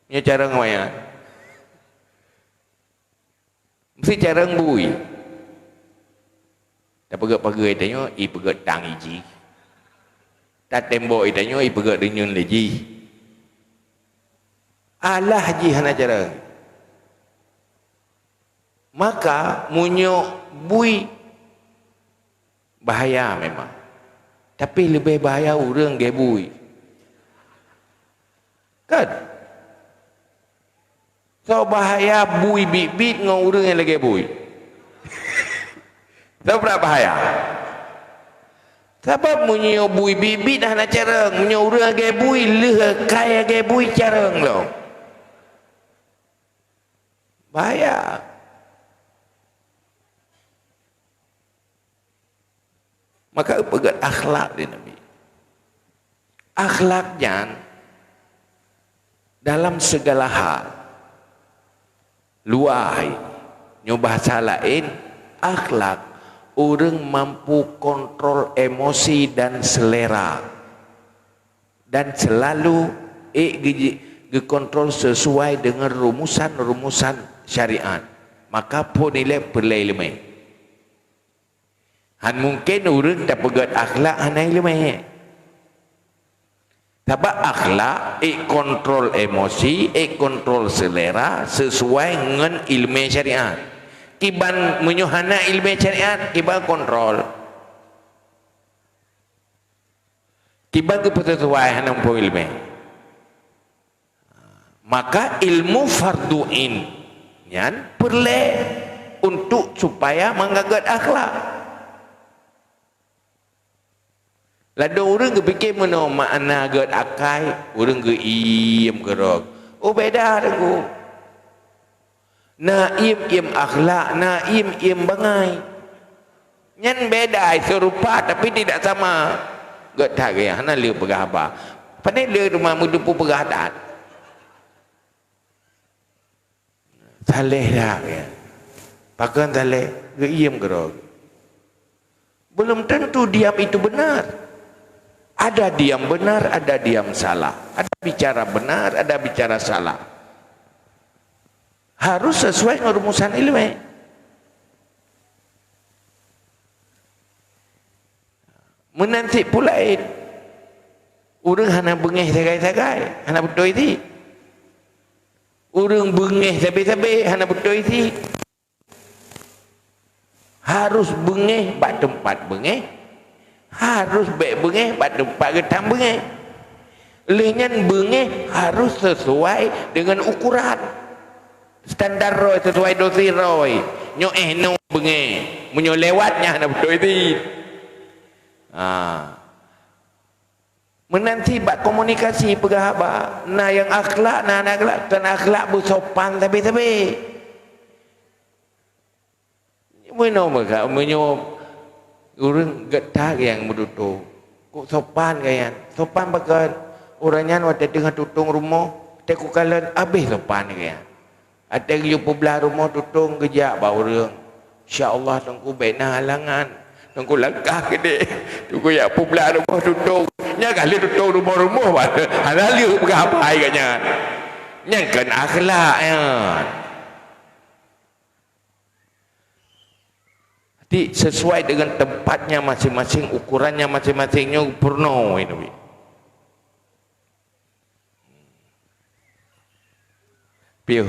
Meunyoe carông wayang. Meusti carông bui. Tapeugét pageue tanyoe, ipeugét tang ijih. Tatembok tanyoe, ipeugét rinyun lé jih. Alah jih hana carông. Maka meunyoe bui bahaya memang. Tapi leubeh bahaya ureuëng lagée bui. Kan? Soe bahaya bui biet-biet ngon ureuëng nyang lagée bui? Soe brat bahaya? Sabab meunyoe bui biet-biet hana carông, meunyoe ureuëng lagée bui lheueh kai lagée bui carông lom. Bahaya. Maka peugét akhlak di Nabi. Akhlak nyan dalam segala hal. Luwah hai. Nyoe bahasa laén, akhlak ureuëng mampu kontrol emosi dan selera. Dan selalu ék geuji-, geukontrol sesuai dengan rumusan-rumusan syariat. Maka phon ilée peureulée iéleumé. Han mungken ureuëng tapeugét akhlak hana iéleumé. Sabab akhlak ék kontrol emosi, ék kontrol selera sesuai ngon iéleumé syariat. Kiban meunyoe hana iéleumé syariat, kiban kontrol. Kiban geupeusesuai hana muphom iéleumé. Maka ilmu fardu ain nyan peureulée untuk supaya mangat gét akhlak. Ladôm ureuëng geupike meunoe makna gét akai, ureuëng geuiem keudroe. Oh, beda, Teungku. Na iem-iem akhlak, na iem-iem bangai. Nyan beda, serupa tapi tidak sama. Gét that gaya, hana lé peugah haba. Pane lé teuma meudeupu peugah that. Saleh that gaya. Pakon saleh, geuiem keudroe. Belum tentu diam itu benar. Ada diam benar, ada diam salah. Ada bicara benar, ada bicara salah. Harus sesuai ngon rumusan iéleumé. Meunan cit pulaén, ureuëng hana beungéh sagai-sagai, hana beutôi cit. Ureuëng beungéh sabe-sabe, hana beutôi cit. Harus beungéh bak teumpat beungéh, harus bék beungéh bak teumpat geutam beungéh. Lheueh nyan beungéh harus sesuai dengan ukuran. Standar roe sesuai dosis roe. Nyoe éh noe beungéh, meunyoe lewat nyan hana beutôi cit. Ha. Meunan cit bak komunikasi peugah haba, na nyang akhlak, na hana akhlak, kon akhlak beusopan sabe-sabe. Meunyoe meuka-, meunyoe ureuëng gét that nyang meututoe, Kok sopan geuh nyan? Sopan pakon? Ureuëng nyan watée teungoh tutong rumoh, teuka kalon habéh sopan geuh nyan. Watée geuyue peublah rumoh tutong geujak bak ureuëng. Insya Allah Teungku bék na halangan. Teungku langkah keudeh. Teungku jak peublah rumoh tutong. Nyan ka lheueh tutong rumoh-rumoh, hana lheueh peugah haba geuh nyan. Nyan kon akhlak nyan. Jadi, sesuai dengan tempatnya masing-masing, ukurannya masing-masing, nyoe peurunoe, Nabi. Piôh.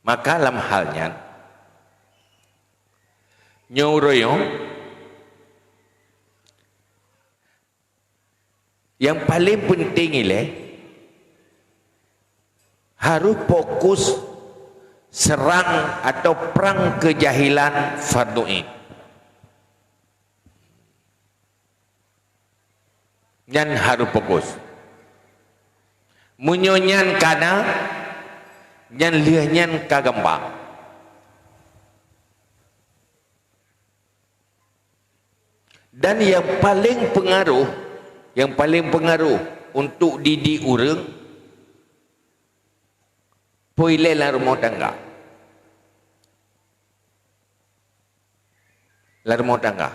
Maka lam hal nyan, nyoe uroe nyoe, nyang paleng peunteng ilée, harôh fokus serang atau prang keujahilan fardhu ain. Nyan harôh fokus. Meunyoe nyan ka na, nyan lheueh nyan ka gampang. Dan nyang paleng peungaroh, nyang paleng peungaroh untuk didik ureuëng, peue ilée lam rumoh tangga. Lam rumoh tangga.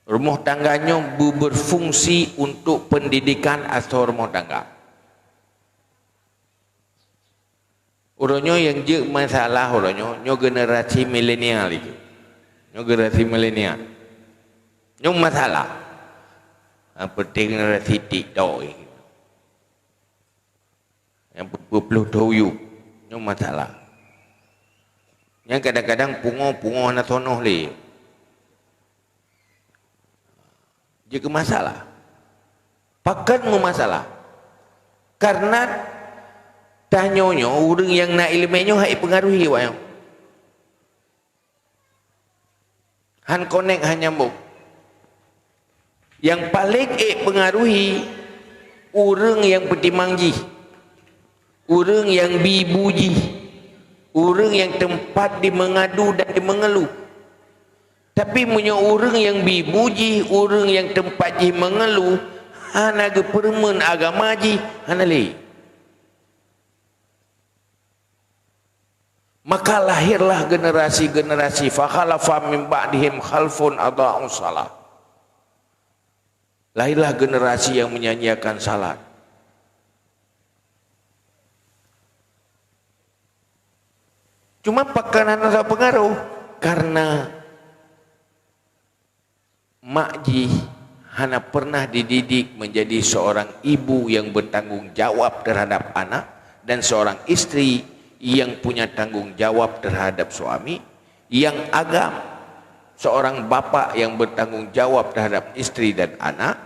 Rumoh tangga nyoe beu-, berfungsi untuk pendidikan asoe rumoh tangga. Uroe nyoe nyang jeuet masalah uroe nyoe, nyoe generasi milenial itu. Nyoe generasi milenial. Nyoe masalah. Yang penting generasi TikTok ini. Nyang peuet ploh thon yub, nyoe masalah. Nyang kadang-kadang pungo-pungo hana sonoh lé. Jeuet keu masalah. Pakon meumasalah? Karena tanyoe nyoe, ureuëng nyang na iéleumé nyoe hana ipeungaruhi awak nyoe. Han konek, han nyambong. Nyang paleng ék peungaruhi, ureuëng nyang peutimang jih, ureuëng nyang bi bu jih, ureuëng nyang teumpat jimeungadu dan jimeungeuluh. Tapi meunyoe ureuëng nyang bi bu jih, ureuëng nyang teumpat jih meungeuluh, hana geupeureumeun agama jih, hana lé. Maka lahirlah generasi-generasi, "Fakhalafa min ba'dihim khalfun adha'us shalah." Lahirlah generasi yang menyia-nyiakan salat. Cuma pakon hana tapengaruh, karena mak jih hana pernah dididik menjadi seorang ibu yang bertanggung jawab terhadap anak dan seorang istri yang punya tanggung jawab terhadap suami, yang agam, seorang bapak yang bertanggung jawab terhadap istri dan anak,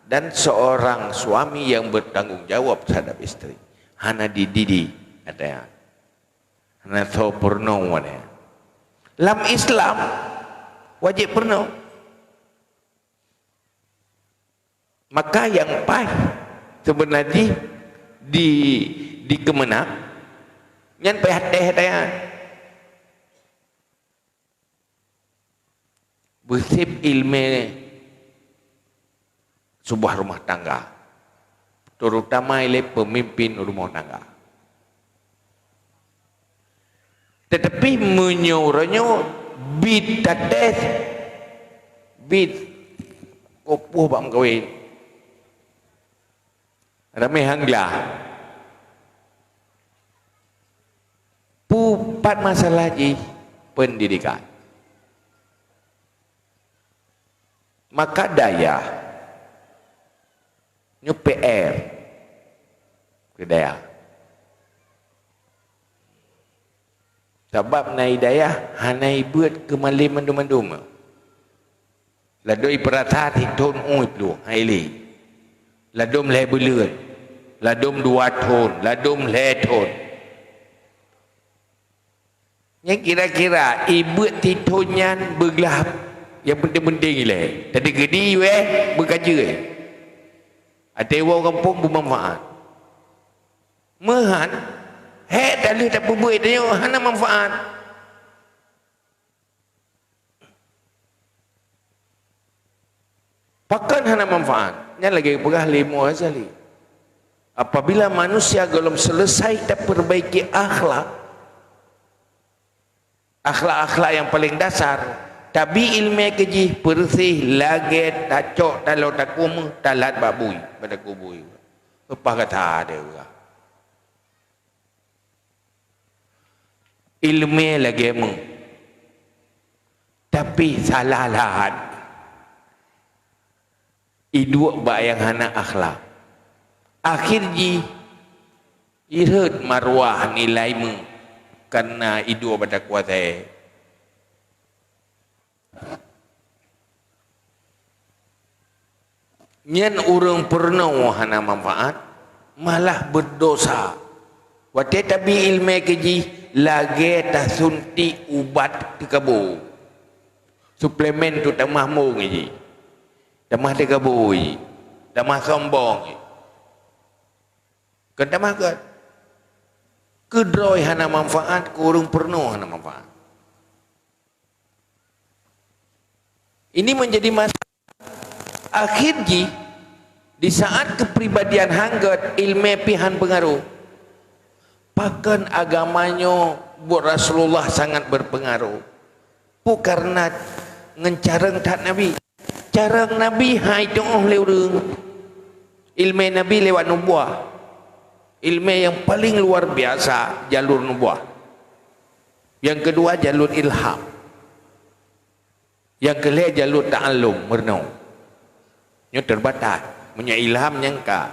dan seorang suami yang bertanggung jawab terhadap istri. Hana dididik, katanya. Hana soe peurunoe watée nyan. Lam Islam, wajéb peurunoe. Maka nyang paih seubeuna jih di, dikeumeuna, nyan payah teh tayang. Beuseb iéleumé sebuah rumah tangga, terutama ilée peumimpin rumah tangga. Teutapi meunyoe uroe nyoe bit tates, bit kopoh bak meukawen, ramé han glah. Pu-, pat masalah jih? Pendidikan. Maka dayah nyoe P R keu dayah. Sabab na i dayah hana ibeuet keu malem mandum-mandum. Ladôm ipeurasa sithon ueh pluh, hai lé. Ladôm lhée buleuen, ladôm dua thon, ladôm lhée thon. Nyang kira-kira ibeuet sithon nyan beuglah nyang peunteng-peunteng ilée. Tadi geudi wéh beukajeue. Até woe gampông beumanfaat. Meuhan, hék talheueh tapeubuet tanyoe hana manfaat. Pakon hana manfaat? Nyan lagée peugah lé Imam Ghazali. Apabila manusia gohlom selesai taperbaiki akhlak, akhlak-akhlak nyang paleng dasar, tabi iéleumé keu jih, peureuseh, lagée tacok taloe takue meuh, talat bak bui, bak takue bui. Leupah gata deh ureuëng. Iéleumé lagée meuh, tapi salah lahat. Iduek bak nyang hana akhlak. Akhé jih irhot marwah nilai meuh kareuna iduek bak takuasai. Nyan ureuëng peurunoe hana manfaat, malah beudosa. Watée tabi iéleumé keu jih lagée tasuntik ubat teukabo. Suplemen tu tamah mong jih. Tamah teukabo jih. Tamah sombong jih. Kon tamah kon. Keudroe hana manfaat, keu ureuëng peurunoe hana manfaat. Ini menjadi masalah. Akhé jih, di saat keupribadian han gét, iéleumé pih han peungaroh. Pakon agama nyoe buet Rasulullah sangat berpengaruh? Peue kareuna ngon carông that Nabi. Carông Nabi han itu'oh lé ureuëng. Iéleumé Nabi lewat nubuah. Iéleumé nyang paleng luar biasa, jalur nubuah. Nyang keudua, jalur ilham. Nyang keulhée, jalur ta'allum, meurunoe. Nyoe teurbatas. Meunyoe ilham nyang ka,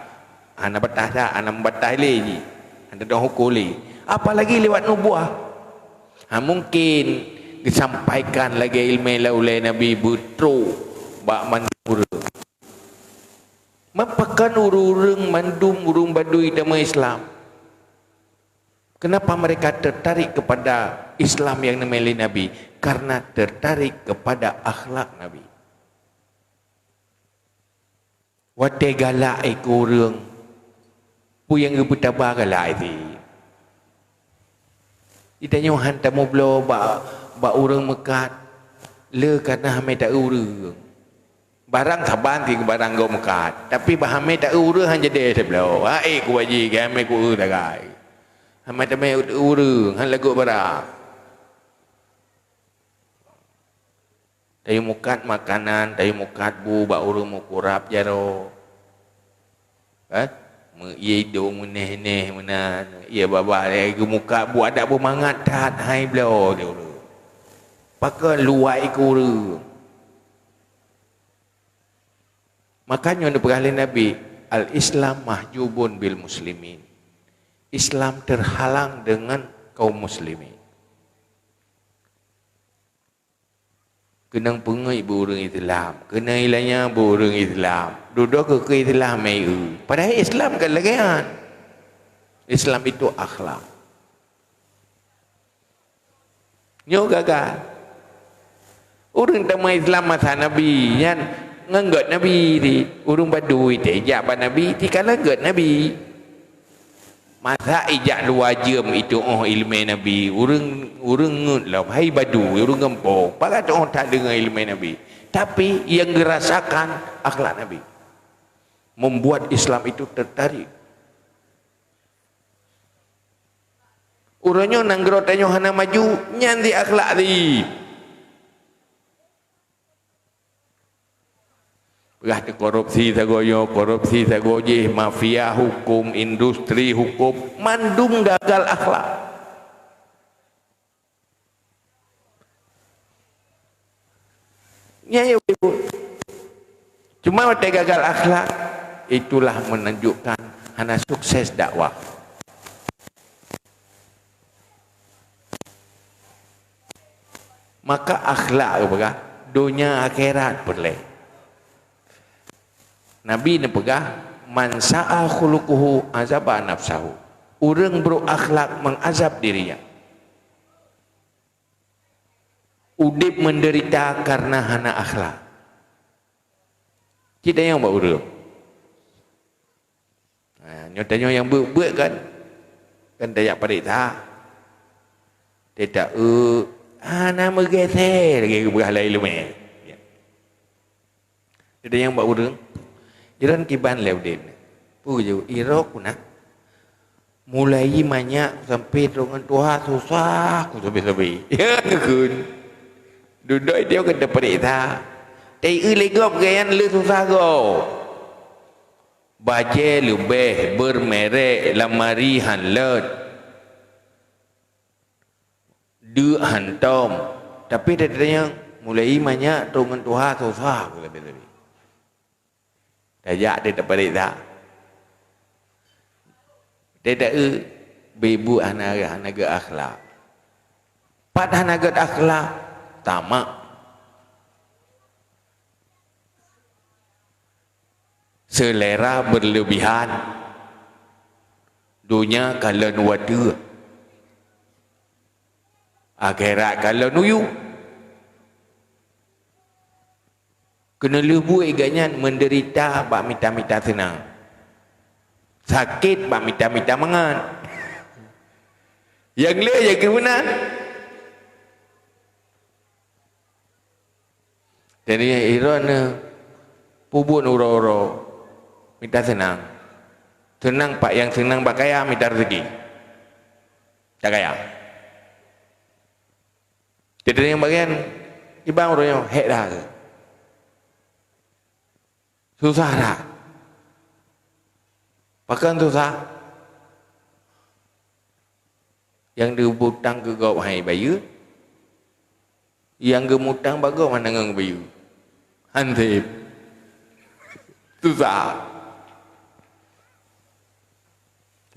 hana batas that, hana meubatas lé jih. Hana dong huköm lé. Apalagi lewat nubuah. Ha, mungken geusampaikan lagée iéleumé lé ulée Nabi beutrok bak mandum ureuëng. Pakon ureuëng-ureuëng mandum ureuëng Baduy teuma Islam? Kenapa mereka tertarik kepada Islam nyang neumé lé Nabi? Karena tertarik kepada akhlak Nabi. Watée galak ikeu ureuëng, peue nyang geupeutaba galak cit. Di tanyoe han tameubloe bak, bak ureuëng meukat, le kareuna hamé ta-eu ureuëng. Barang saban ti barang gob meukat, tapi bah hamé ta-eu ureuëng han jadi teuh bloe. Hai ku baji, keu hamé ku-eu sagai. Hamé tamé ureuëng han lagot barang. Tayue meukat makanan, tayue meukat bu bak ureuëng meukurab jaroe. Kan? Meuié idong meunéh-néh meunan, ié babah lé geumeukat bu adak beumangat that hai bloe di ureuëng. Pakon luwai keu ureuëng. Makanya neupeugah lé Nabi, "Al-Islam mahjubun bil muslimin." Islam terhalang dengan kaum muslimin. Keunong peungeuet beu ureuëng Islam, keunong ilanya beu ureuëng Islam. Dudoe keu, keu Islam hai eu. Padahai Islam kan lagée nyan. Islam itu akhlak. Nyoe gaga. Ureuëng teuma Islam masa Nabi nyan ngon gét Nabi di ureuëng Baduy teh jak bak Nabi, tikalon gét Nabi. Masa ijak luwa jeuem itu'oh iéleumé Nabi, ureuëng, ureuëng ngeut lom, hai Baduy, ureuëng gampông, pakon tu'oh that deungoe iéleumé Nabi. Tapi nyang geurasakan akhlak Nabi. Membuat Islam itu tertarik. Uroe nyoe nanggroe tanyoe hana maju, nyan di akhlak di. Peugah teuh korupsi sagoe nyoe, korupsi sagoe jih, mafia huköm, industri huköm, mandum gagal akhlak. Nyan ya, Ibu. Cuma watée gagal akhlak, itulah menunjukkan hana sukses dakwah. Maka akhlak geupeugah, donya akhirat peureulée. Nabi neupeugah, "Man sa'a khuluquhu azaba nafsahu." Ureuëng buruk akhlak mengazab dirinya. Udeb menderita karena hana akhlak. Cit tanyong bak ureuëng. Ha, nyoe tanyoe nyang beuet-beuet kan? Kan tajak pareksa. Teutak, eh, hana meugeusé lagée geupeugah lé ileumé. Jadi nyang bak ureuëng, jiran kiban lé udeb. Peue geujaweueb, "Irok ku na. Mulai manyak sampai trok ngon tuha susah ku sabe-sabe." Ya, ngeukheun. Dudoe dia keu teupeuriksa. Teu lé gob geuyan le susah gob. Bajée leubeh, bermerek, lamari han lôt. Deuk hantom. Tapi teudeungoe mulai manyak trok ngon tuha susah ku sabe-sabe. Tajak teuh tapareksa. Teudeue beubuet hana, hana gét akhlak. Pat hana gét akhlak, tamak. Selera berlebihan. Donya kalon watée. Akhirat kalon uyu. Keuneulheueh buet gobnyan menderita bak mita-mita seunang. Sakét bak mita-mita mangat. Nyang lé nyang keu meunan. Jadi, iron peubuet uroe-uroe mita seunang. Seunang pak nyang seunang bak kaya mita rezeki. Tak kaya. Jadi, nyang bagian ibang uroe nyoe hék dah. Susah dah. Pakon susah? Nyang geubutang keu gob hai bayeue, nyang geumutang bak gob hana ngon bayeue. Hanseb. Susah.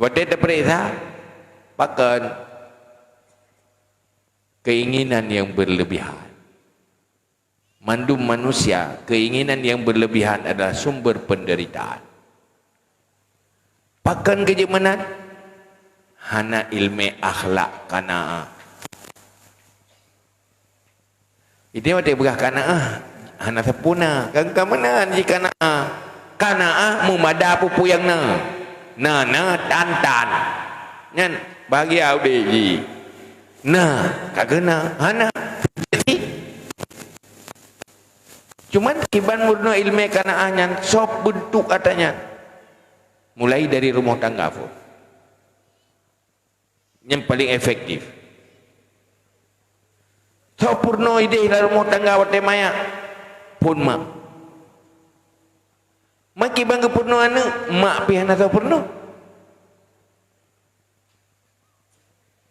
Watée teupeuriksa, pakon keinginan yang berlebihan. Mandum manusia, keinginan yang berlebihan adalah sumber penderitaan. Pakon keu jeuet meunan? Hana ileumé akhlak qanaah. Jadi watée peugah qanaah, hana sempurna. Kan ka meunan jih qanaah. Qanaah meumada peue-peue nyang na. Na, na, tan, tan. Nyan bahagia udeb jih. Na, ka keunan, hana. Cuman kiban meurunoe ileumé qanaah nyan sob beuntuk atra nyan. Mulai dari rumoh tangga pun. Nyang paling efektif. Sob peurunoe ideh lam rumoh tangga watée manyak pun mak. Mak kiban geupeurunoe aneuëk, mak pih hana sob peurunoe.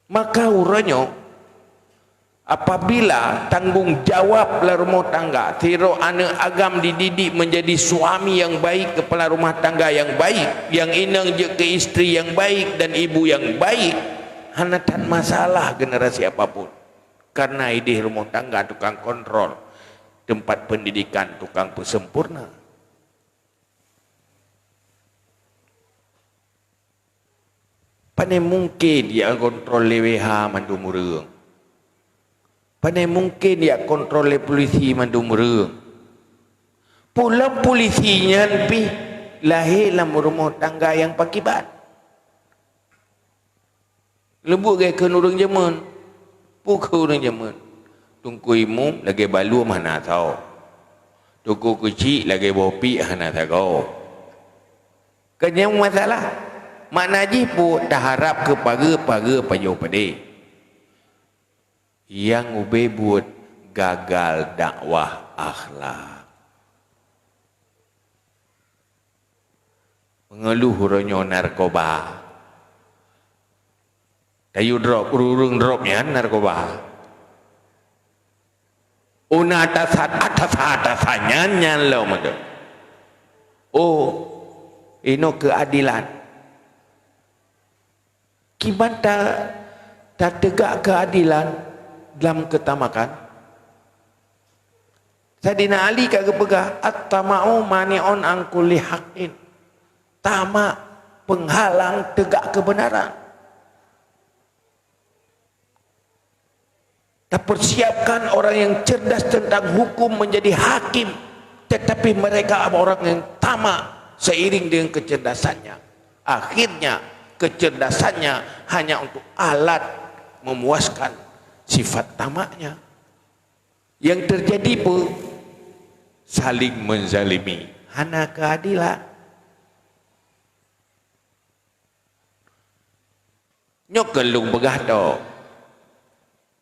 Maka uroe nyoe, apabila tanggong jawab lam rumoh tangga, sidroe aneuëk agam dididik menjadi suami yang baik, kepala rumah tangga yang baik, yang inong jeuet keu istri yang baik dan ibu yang baik, hana that masalah generasi apapun. Karena ideh rumoh tangga tukang kontrol, tempat pendidikan tukang peusempurna. Pane mungken jak kontrol lé W H mandum ureuëng. Pane mungken jak kontrol lé polisi mandum ureuëng. Pulang polisi nyan pih lahé lam rumoh tangga nyang pakiban. Leumbut gét kheun ureuëng jameun. Peue kheun ureuëng jameun? Teungku imum lagée baluem hana tho. Teungku keuchik lagée boh piek hana sagoe. Keunyan masalah. Makna jih peue? Taharab keu pageue-pageue pajoh padé. Nyang ubé buet gagal dakwah akhlak. Meungeuluh uroe nyoe narkoba. Tayue drop, ureuëng drop nyan narkoba. Una atasan, atasan, atasan nyan, nyan lom tu. Oh, inoe keuadilan. Kiban ta, tateugak keuadilan lam keutamakan? Saidina Ali ka geupeugah, "At-tama'u mani'un an kulli haqqin." Tamak penghalang tegak kebenaran. Tapersiapkan orang yang cerdas tentang hukum menjadi hakim, tetapi mereka orang yang tamak seiring dengan kecerdasannya. Akhirnya, Kecerdasannya hanya untuk alat memuaskan sifat tamaknya. Yang terjadi pun saling menzalimi, hana keadilan. Nyoe keuh lôn peugah tok.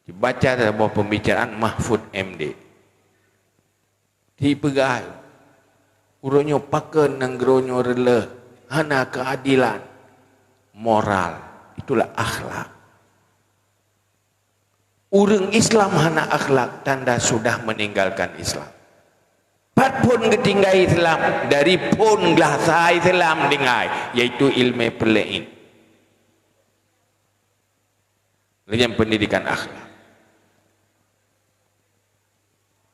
Dibaca saboh pembicaraan Mahfud M D. Dipeugah, uroe nyoe pakon nanggroe nyoe reuloh, hana keadilan moral. Itulah akhlak. Ureuëng Islam hana akhlak, tanda sudah meninggalkan Islam. Pat phon geutinggai Islam, dari phon glasa Islam tinggai, yaitu ilmu peuleuen. Lagée nyan pendidikan akhlak.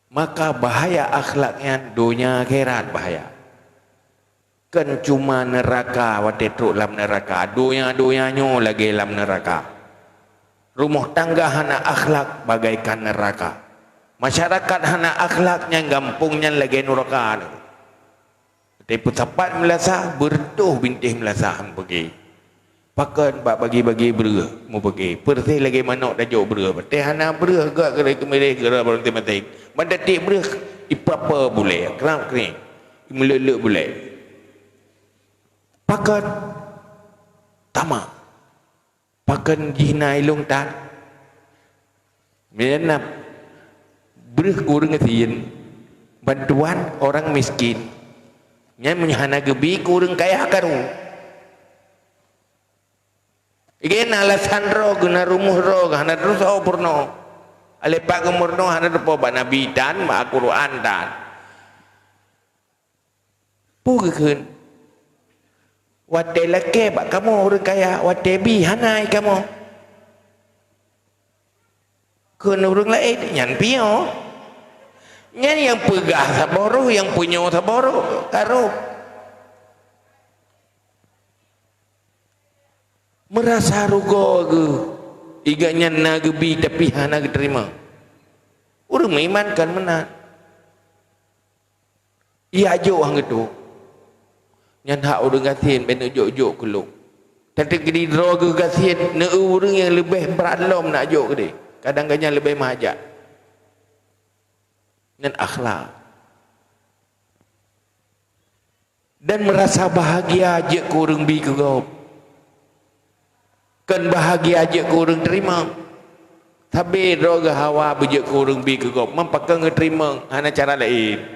Maka bahaya akhlak nyan donya akhirat bahaya. Kon cuma neuraka, watée trok lam neuraka, donya-donya nyoe lagée lam neuraka. Rumoh tangga hana akhlak bagaikan neuraka. Masyarakat hana akhlak nyan gampông nyan lagée neuraka. Watée peusapat meulasah, beureutoh bintéh meulasah meupeugé. Pakon bak bagi-bagi breueh meupeugé. Peureséh lagée manok tajok breueh. Watée hana breueh, gak geureuh keumiréh geureuh barang maséng-maséng. Ban tatiek breueh, ipa-pa bulée, krab-krieng, imeuleuek-leuek bulée. Pakon tamak. Pakon jih na ilong that? Meunyoe na breueh keu ureuëng gasien, bantuan orang miskin, nyan meunyoe hana geubi keu ureuëng kaya karu. Lagée na alasan droe geuh, na rumoh droe geuh, hana teusoe peurunoe. Alé pat geumeurunoe hana teupo bak Nabi tan, bak Al-Qur'an tan. Peue geukheun? Watée lakée bak kamoe ureuëng kaya, watée bi hana i kamoe. Kheun ureuëng laén, nyan piôh. Nyan nyang peugah saboh roh, nyang punya saboh roh, ka roh. Meurasa rugoe geuh, i gobnyan na geubi tapi hana geuteurimong. Ureuëng meuiman kon meunan. Iya jok han geutu. Nyan hak ureuëng gasien bèk neujok-jok keu lôn. Tateukeudi droe geuh gasien, neu-eu ureuëng nyang leubeh brat lom nak jok keudeh. Kadang gobnyan leubeh meuhajat. Nyan akhlak. Dan meurasa bahagia jeuet keu ureuëng bi keu gob. Kon bahagia jeuet keu ureuëng teurimong. Sabé droe geuh hawa beujeuet keu ureuëng bi keu gob, man pakon geuteurimong, hana cara laén.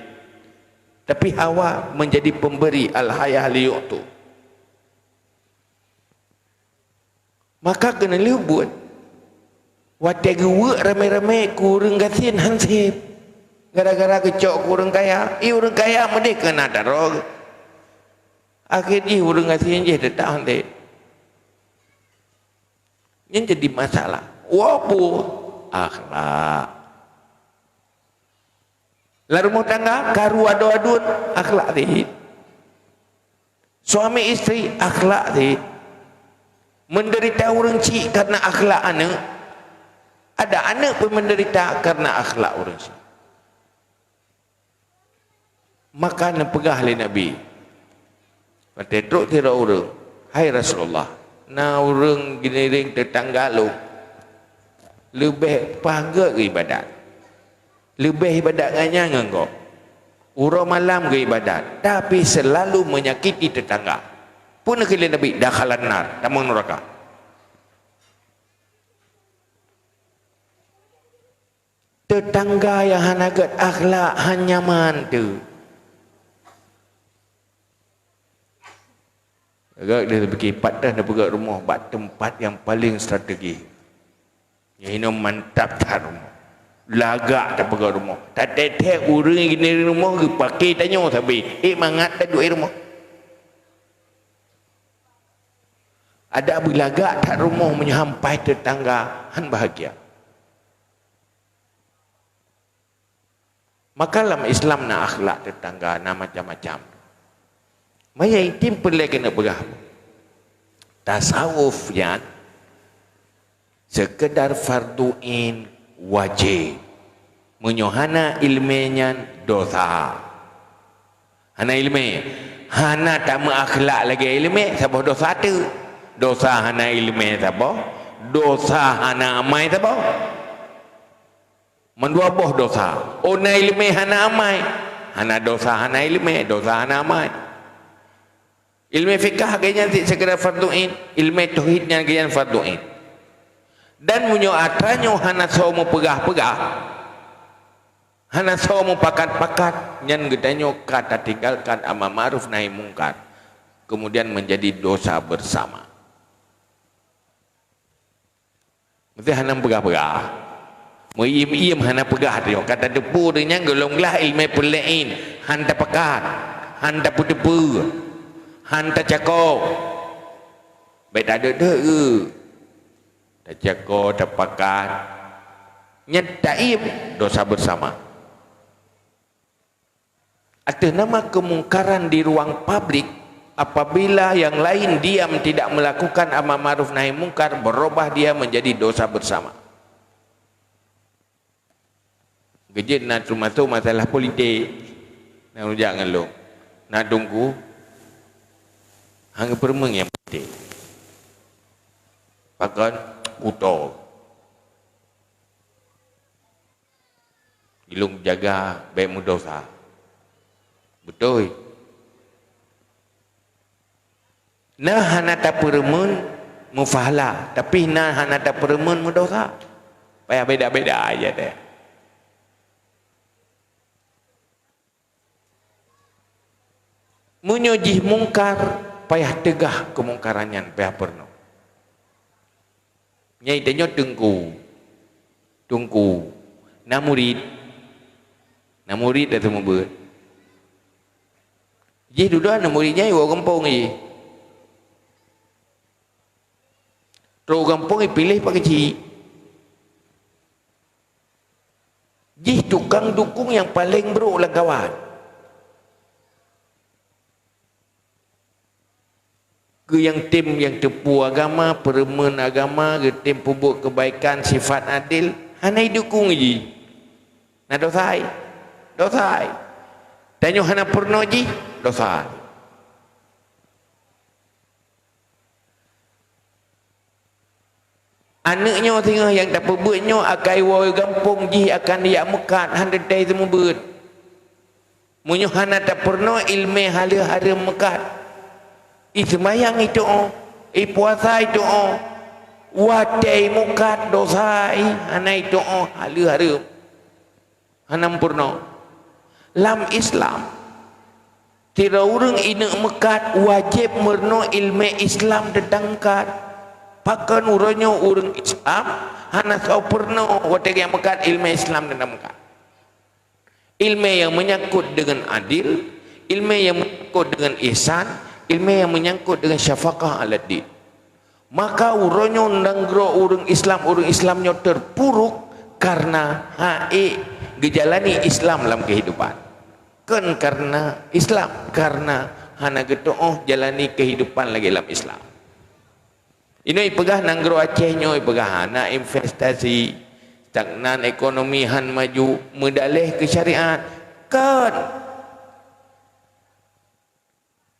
Tapi hawa menjadi pemberi, al-hayah liyu'tu. Maka keuneulheueh buet, watée geuweuek ramé-ramé keu ureuëng gasien han sép. Gara-gara geucok keu ureuëng kaya, i ureuëng kaya meudeh keu na daroe. Akhé jih ureuëng gasien jih teutap han sép. Nyan jadi masalah. Woe peue? Akhlak. Lam rumoh tangga, karu adoe aduen, akhlak sép. Suami istri, akhlak sép. Menderita ureuëng chik karena akhlak aneuëk. Ada aneuëk pun menderita karena akhlak ureuëng chik. Maka neupeugah lé Nabi, watée trok sidroe ureuëng, "Hai Rasulullah, na ureuëng geuniréng teutangga lôn, leubeh paih geuibadat. Leubeh ibadat ngon nyan ngon gob. Uroe malam geuibadat, tapi seulalu menyakiti teutangga." Peue neukheun lé Nabi, "Dakhalan nar, tamong nuraka." Teutangga nyang hana gét akhlak han nyaman teuh. Gét deh, bagi pat teuh neupeugét rumoh bak teumpat nyang paleng strategis. Nyoe hinoe mantap that rumoh. Lagak tapeugét rumoh. Tateutek ureuëng nyang geuniréng rumoh geupake tanyoe sabe. Eh, mangat taduek rumoh. Adak beulagak that rumoh meunyoe han paih teutangga, han bahagia. Maka lam Islam na akhlak teutangga, na macam-macam. Maya intim peureulée keuneuk peugah, tasawuf nyan seukeudar fardu ain wajéb. Meunyoe hana iéleumé nyan dosa. Hana iéleumé, hana tameuakhlak lagée iéleumé, saboh dosa teuh. Dosa hana ileumé saboh, dosa hana amai saboh. Mandua boh dosa. Oh na ileumé hana amai, hana dosa, hana ileumé, dosa hana amai. Ileumé fikah geuh nyan cit sekedar fardhu ain, ileumé tauhid nyan geuh nyan fardhu ain. Dan meunyoe atra nyoe hana soe meupeugah-peugah, hana soe mupakat-pakat, nyan geutanyoe ka tatinggalkan amar ma'ruf nahi mungkar, kemudian menjadi dosa bersama. Meusti hana peugah-peugah. Meuiem-iem hana peugah tanyoe. Ka tateupeue ureuëng nyan gohlom glah ileumé peureulée ain, han tapakat, han tapeuteupeue, han tacako. Bék tadeuek-deuek geuh. Tacako, tapakat. Nyan taiem dosa bersama. Ateueh nama kemungkaran di ruang publik, apabila yang lain diam tidak melakukan amar ma'ruf nahi mungkar, berubah dia menjadi dosa bersama. Geujeuet na teumasok masalah politik, na rujak ngon lôn. Na teungku, hana peureumeun nyang politik. Pakon? Kuto. Ilung jaga bék meudosa. Beutôi. Na hana tapeureumeun meupahala, tapi na hana tapeureumeun meudosa. Payah beda-beda aja deh. Meunyoe jih mungkar, payah teugah keumungkaran nyan, payah peurunoe. Nyai tanyoe teungku, teungku, na murit, na murit dah seumeubeuet. Jih dudoe na murit nyai woe gampông jih. Trok gampông ipiléh pak keuchik. Jih tukang dukung nyang paleng brok lam kawan. Keu nyang tem nyang teupeue agama, peureumeun agama, geutem peubuet keubaikan, sifat adil, hana idukung jih. Na dosa hai? Dosa hai. Tanyoe hana peurunoe jih, dosa hai. Aneuëk nyoe singoh nyang tapeubeuet nyoe akai woe gampông jih akan jak meukat, han teuntée seumeubeuet. Meunyoe hana tapeurunoe iéleumé haleue hareuem meukat, iseumayang itu'oh, ipuasa itu'oh, watée meukat dosa i hana itu'oh haleue hareuem. Hana meupurunoe. Lam Islam, sidroe ureuëng ineuk meukat wajéb meurunoe iéleumé Islam teuntang meukat. Pakon uroe nyoe ureuëng Islam hana soe peurunoe watée geuyak meukat iéleumé Islam teuntang meukat. Iéleumé nyang meunyangkot deungon adil, iéleumé nyang meunyangkot deungon ihsan, iéleumé nyang meunyangkot deungon syafaqah alat din. Maka uroe nyoe nanggroe ureuëng Islam, ureuëng Islam nyoe teupuruk kareuna hana ék geujalani Islam lam keuhidupan. Kon kareuna Islam, kareuna hana geutuoh jalani keuhidupan lagée lam Islam. Inoe ipeugah nanggroe Aceh nyoe ipeugah hana investasi, stagnan ekonomi, han maju, meudaléh keu syariat. Kon!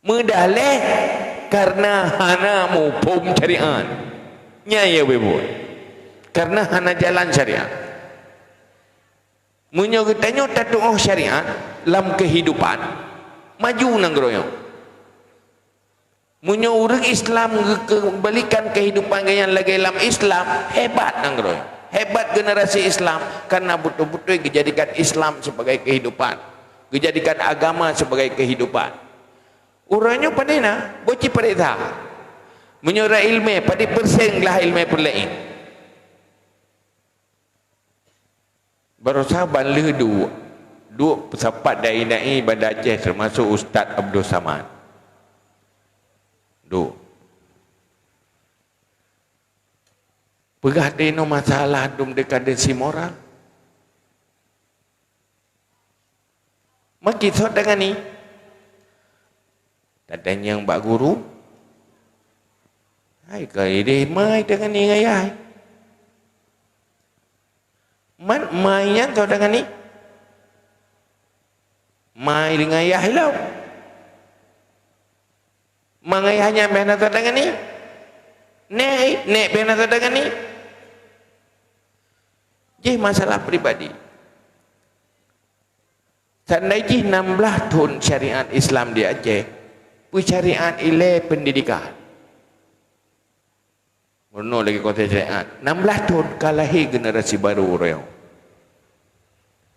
Meudaléh kareuna hana muphom syariat. Nyan ya beubeuet. Kareuna hana jalan syariat. Meunyoe geutanyoe tatuoh syariat lam keuhidupan, maju nanggroe nyoe. Meunyoe ureuëng Islam geukeumbalikan keuhidupan geuh nyan lagée lam Islam, hebat nanggroe nyoe. Hebat generasi Islam kareuna beutôi-beutôi geujadikan Islam sibagai keuhidupan, geujadikan agama sibagai keuhidupan. Uroe nyoe padé na, boh ci pareksa. Meunyoe rot iéleumé, padé persen glah iéleumé peureulée ain. Baroesa ban lheueh duek, duek peusapat dai-dai Banda Aceh teumasok Ustaz Abdul Samad. Duek. Peugah teuh inoe masalah dum deuka deusi moral. Maki sot tangani. Tatanyong bak guru. Hai ka ideh mai tangani ngayah. Man mai nyan sot tangani. Mai deungon ayah ilong. Mangai hanya meh na tangani. Nek, nek pih hana sadar ngon ni. Jih masalah pribadi. Seandai jih enam belas thon syariat Islam di Aceh, peusyariat ilée pendidikan. Meurunoe lagée kuasa syariat, enam belas thon ka lahé generasi baru uroe nyoe.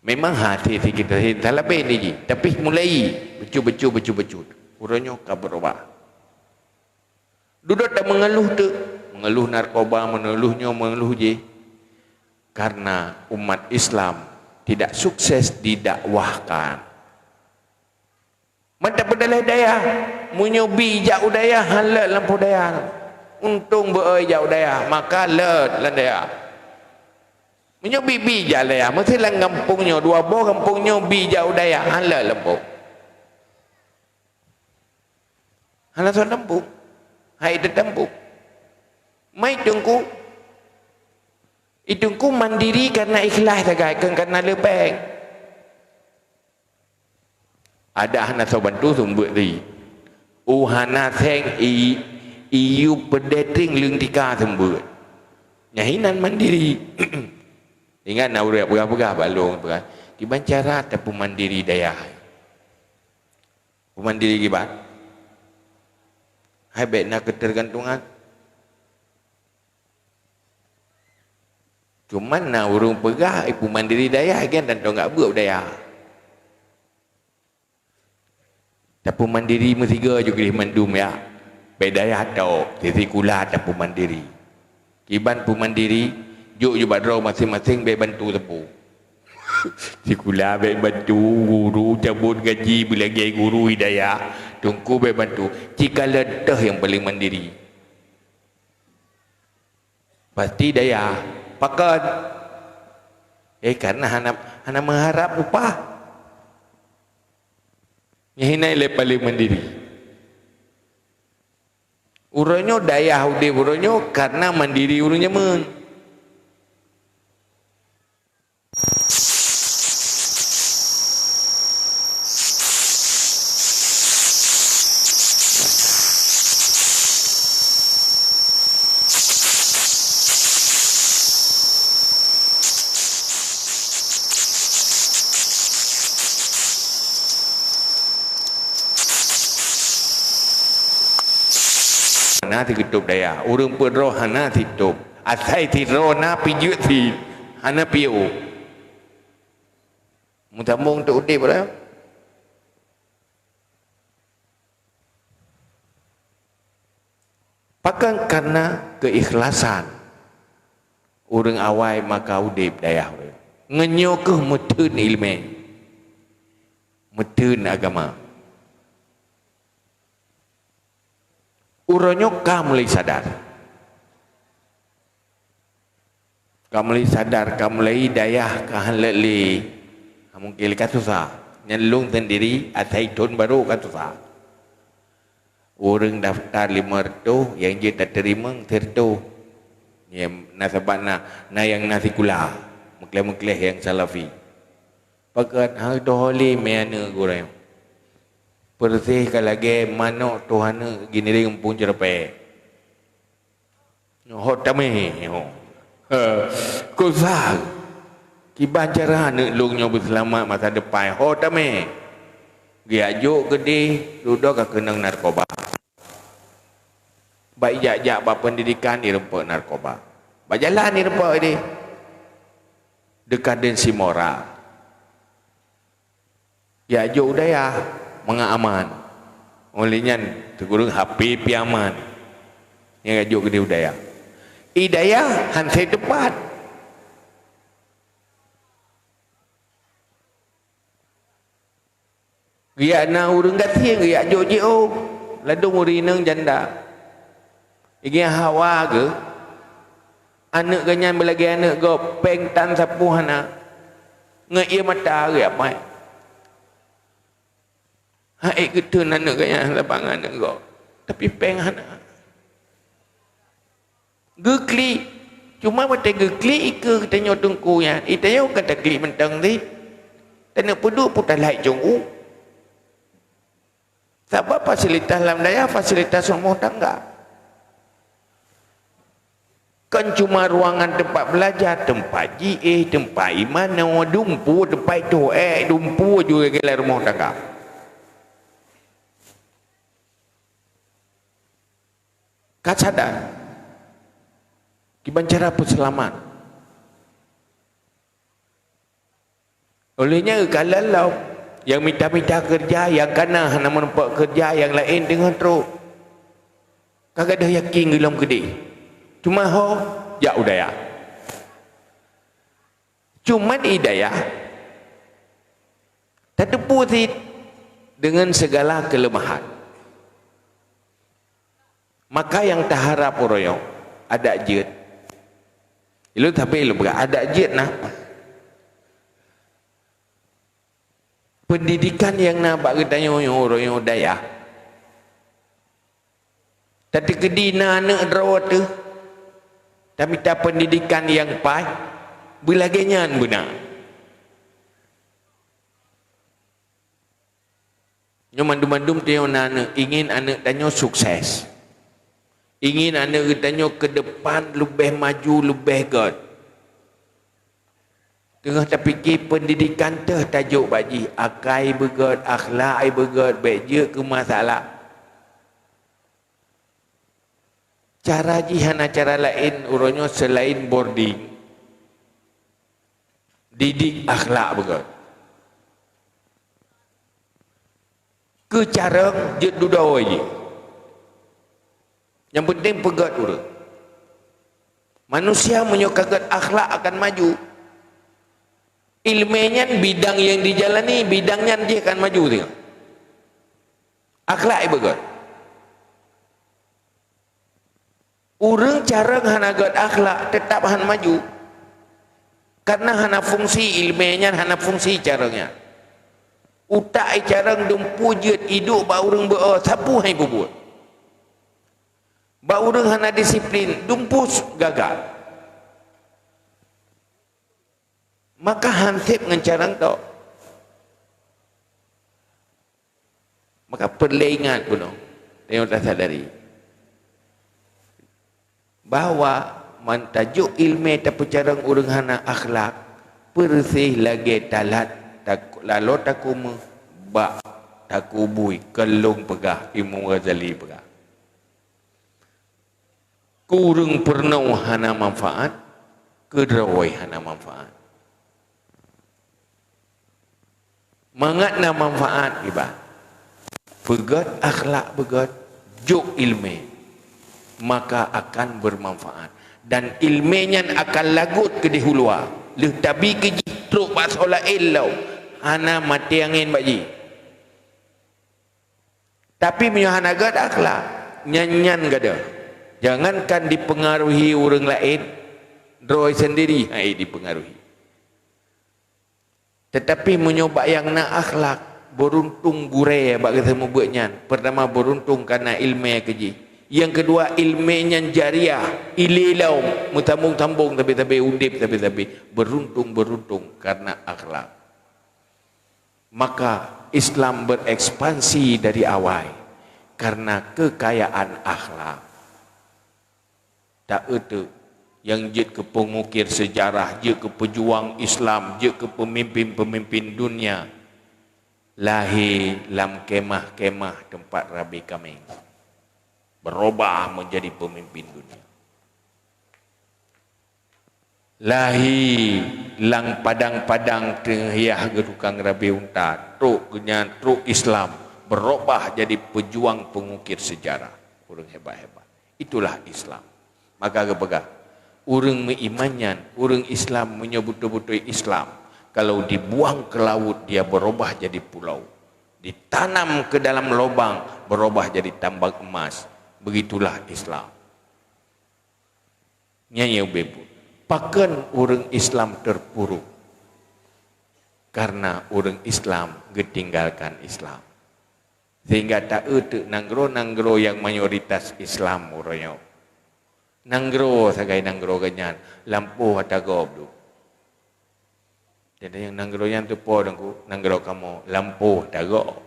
Memang hati sikit hati talabé ni jih, tapi mulai becut-becut, becut-becut. Uroe nyoe ka berubah. Dudoe tameungeuluh teuk, meungeuluh narkoba, meungeuluh nyoe, meungeuluh jih. Karena umat Islam tidak sukses didakwahkan. Mata peudalai dayah, meunyoe bi jak u dayah, han leuet lampôh dayah. Untông beu-oi jak u dayah, maka leuet lam dayah. Meunyoe bi-bi jak dayah, meusti lam gampông nyoe, dua boh gampông nyoe bi jak u dayah, han leuet lampôh. Hana soe tampôk. Hai teuh tampôk. Mai teungku. I teungku mandiri karena ikhlas sagai, kon karena le péng. Ada hana soe bantu seumeubeuet ri. U hana seng i, i yue peudeh tring leung tika seumeubeuet. Nyan hinan mandiri. Ingat na ureuëng peugah-peugah bak lôn peugah, kiban cara tapeumandiri dayah. Peumandiri kiban. Hai bék na keutergantungan. Cuman na ureuëng peugah, eh, peumandiri dayah, gen dan tong gak beuet dayah. Tapeumandiri meusigoe ju gleh mandum ya. Bék dayah tok, sisi kula tapeumandiri. Kiban peumandiri, jok ju bak droe maséng-maséng bék bantu teupeu. Sikula bék bantu, guru cabot gaji beulagée guru hidayah, teungku bék bantu. Cikalon teuh nyang paleng mandiri. Pasti dayah. Pakon? Eh, karena hana, hana meuharab upah. Nyan hina ilée paleng mandiri. Uroe nyoe dayah udeb uroe nyoe karena mandiri ureuëng jameun. Hana sikeutôb dayah, ureuëng peuet droe hana sitôb. Asai sidroe na pih jeuet cit, hana piôh. Meutamong teuk udeb, Bro. Pakon? Karena keikhlasan ureuëng awai maka udeb dayah ureuëng. Ngon nyoe kheueh meutheun iéleumé, meutheun agama. Uroe nyoe ka mulai sadar. Ka mulai sadar, ka mulai dayah ka han leuet lé. Ha, mungken ka susah. Nyan lôn sendiri, asai thon barô ka susah. Ureuëng daftar lima reutôh, nyang jeuet tateurimong sireutôh. Nyang na saban na, na nyang na sikula, meukleh-meukleh nyang salafi. Pakon? Hana teuho lé mé aneuëk gurée. Peureuseh ka lagée manok tôh aneuëk giniréng muphom ceureupe. Nyoe ho tamé, ho. He, kok sa. Kiban cara aneuëk lôn nyoe beuseulamat masa depan, ho tamé. Geujak jok keudeh, dudoe ka keunong narkoba. Bak ijak-jak bak pendidikan ireumpok narkoba. Bak jalan ireumpok ideh. Dekat dengan Simora. Geujak jok u dayah mangat aman. Óh lheueh nyan, teugureueng H P pih aman. Nyang geujak jok keudeh u dayah. I dayah han sép teupat. Geujak na ureuëng gasien, geujak jok jiôh. Ladôm ureuëng inong janda. Ingat hawa geuh, aneuëk geuh nyan beulagée aneuëk gob, péng tan sapeue hana. Ngon ié mata geujak pai. Hana ék geutheun aneuëk geuh nyan saban aneuëk gob. Tapi péng hana. Geuklik. Cuma watée geuklik ikeue geutanyoe teungku nyan, geutanyoe kon taklik mantong cit. Taneuk peuduek pun talait cong u. Sabab fasilitas lam dayah, fasilitas rumoh tangga. Kon cuma ruangan teumpat beulajar, teumpat jiéh, teumpat imanoe, dumpeue, teumpat toh ék, dumpeue juga gila rumoh tangga. Ka sadar kiban cara peuseulamat. Oleh nyan geukalon lom, nyang mita-mita keureuja, nyang kana hana meurumpok keureuja, nyang laén teungoh trok. Ka gadôh yakin geulom keudeh. Teuma ho jak u dayah. Cuman i dayah tateupeue cit deungon sigala keuleumahan. Maka nyang taharab uroe nyoe adak jeuet. Ilôn sabe ilôn peugah adak jeuet na. Peundidikan nyang na bak geutanyoe nyoe uroe nyoe dayah. Tateukeudi na aneuk droe teuh tamita peundidikan nyang paih, beulagée nyan beuna. Nyoe mandum-mandum tanyoe na aneuk, ingin aneuk tanyoe sukses. Ingin aneuk geutanyoe keu depan leubeh maju, leubeh gét. Teungoh tapike peundidikan teuh tajok bak jih, akai beugét, akhlak beugét, bék jeuet keu masalah. Cara jih hana cara laén uroe nyoe seulaén boarding. Didik akhlak beugét. Keu carông jeuet dudoe jih. Nyang peunteng peugét ureuëng. Manusia meunyoe ka gét akhlak akan maju. Ileumé nyan bidang nyang dijalani, bidang nyan jih akan maju teuh. Akhlak ibeugét. Ureuëng carông hana gét akhlak teutap hana maju. Karena hana fungsi ileumé nyan, hana fungsi carông nyan. Utak icarông dumpeue jeuet iduek bak ureuëng beu-o sapeue hai bubuet. Bak ureuëng hana disiplin dumpeue gagal. Maka hanseb ngon carông tok. Maka peureulée ingat bunoe, tanyoe tasadari bahwa mantajok ileumé tapeucarông ureuëng hana akhlak, peureuséh lagée talat tak-, laloe takumeuh bak takubui, keulong peugah Imam Ghazali peugah. Keu ureuëng peurunoe hana manfaat, keu droe hana manfaat. Mangat na manfaat iba. Peugét akhlak beugét, jok ileumé, maka akan bermanfaat. Dan ileumé nyan akan lagot keudeh u luwa. Lheueh tabi keu jih trok bak soe laén lom, hana maté angén bak jih. Tapi meunyoe hana gét akhlak, nyan-nyan gadôh. Jangankan dipengaruhi ureuëng laén, droe sendiri hai dipengaruhi. Tetapi meunyoe bak nyang na akhlak, beuruntung gurée bak geuseumeubeuet nyan. Pertama, beuruntung karena ileumé keu jih. Nyang keudua, ileumé nyan jariah, ilée lom, meusambong-sambong sabe-sabe, udeb sabe-sabe. Beuruntung-beuruntung karena akhlak. Maka Islam berekspansi dari awai karena kekayaan akhlak. Tak euteuk nyang jeuet keu peungukir sejarah, jeuet keu peujuang Islam, jeuet keu peumimpin-peumimpin dunia, lahé lam kemah-kemah teumpat rabe kaméng, berubah menjadi peumimpin dunia. Lahé lam padang-padang teungoh yah geutukang rabe unta, trok geuhnyan, trok Islam, berubah jadi pejuang pengukir sejarah. Ureuëng hebat-hebat. Itulah Islam. Maka geupeugah, ureuëng meuiman nyan, ureuëng Islam meunyoe beutôi-beutôi Islam, kalau dibuang ke laut, dia berubah jadi pulau. Ditanam ke dalam lubang, berubah jadi tambang emas. Begitulah Islam. Nyan nyang ubé buet. Pakon ureuëng Islam terpuruk? Karena ureuëng Islam geutinggalkan Islam. Sehingga ta eu teuk nanggroe-nanggroe nyang mayoritas Islam uroe nyoe. Nanggroe sagai nanggroe geuhnyan lampôh ata gob dum. Jadi nyang nanggroe nyan teupo Teungku, nanggroe kamoe lampôh ata gob.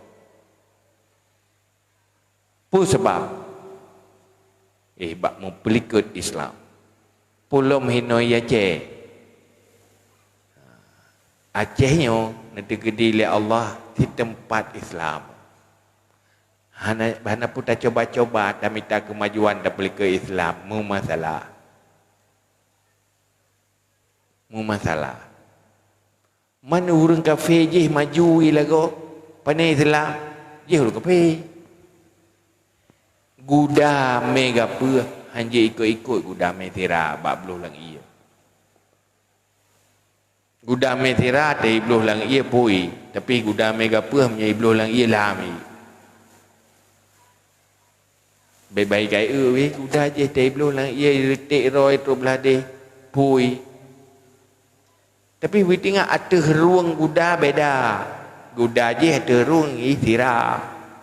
Peue sabab? Eh, bak meupeulikot Islam. Pulom hinoe Aceh. Aceh nyoe neuteukeudi lé Allah sitempat Islam. Hana, hana peue tacoba-coba tamita keumajuan tapeulikeue Islam, meumasalah. Meumasalah. Man ureuëng kafé jih maju i lagoe, pane Islam, jih ureuëng kafé. Guda mé gapeuh, hanjeuet ikot-ikot guda mé sira bak bloh lam ié. Guda mé sira teuh ibloh lam ié pui, tapi guda mé gapeuh meunyoe ibloh lam ié lam ié. Bèk bai kai eu weh, guda jih teuh ibloh lam ié, retek roe trok blah deh pui. Tapi beutingat ateueh rueng guda beda. Guda jih ateueh rueng i sira.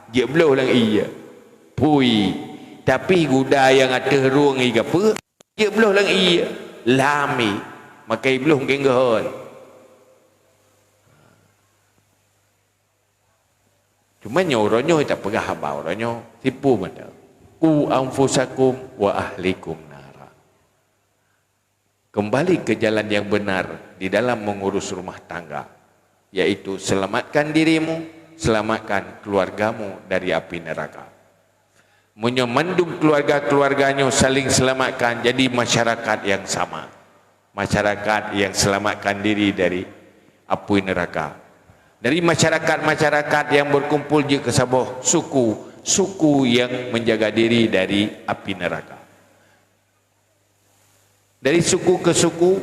Jeuet bloh lam ié. Pui. Tapi guda nyang ateueh rueng i gapeuh, jeuet bloh lam ié. Lam ié. Maka ibloh mungken geuhon. Cuma nyoe uroe nyoe tapeugah haba uroe nyoe. Tipu mata. Ku anfusakum wa ahlikum nara. Kembali ke jalan yang benar di dalam mengurus rumah tangga, yaitu selamatkan dirimu, selamatkan keluargamu dari api neraka. Meunyoe mandum keluarga-keluarga nyoe saling selamatkan, jadi masyarakat yang sama. Masyarakat yang selamatkan diri dari api neraka. Dari masyarakat-masyarakat yang berkumpul jeuet keu saboh suku, suku yang menjaga diri dari api neraka. Dari suku ke suku,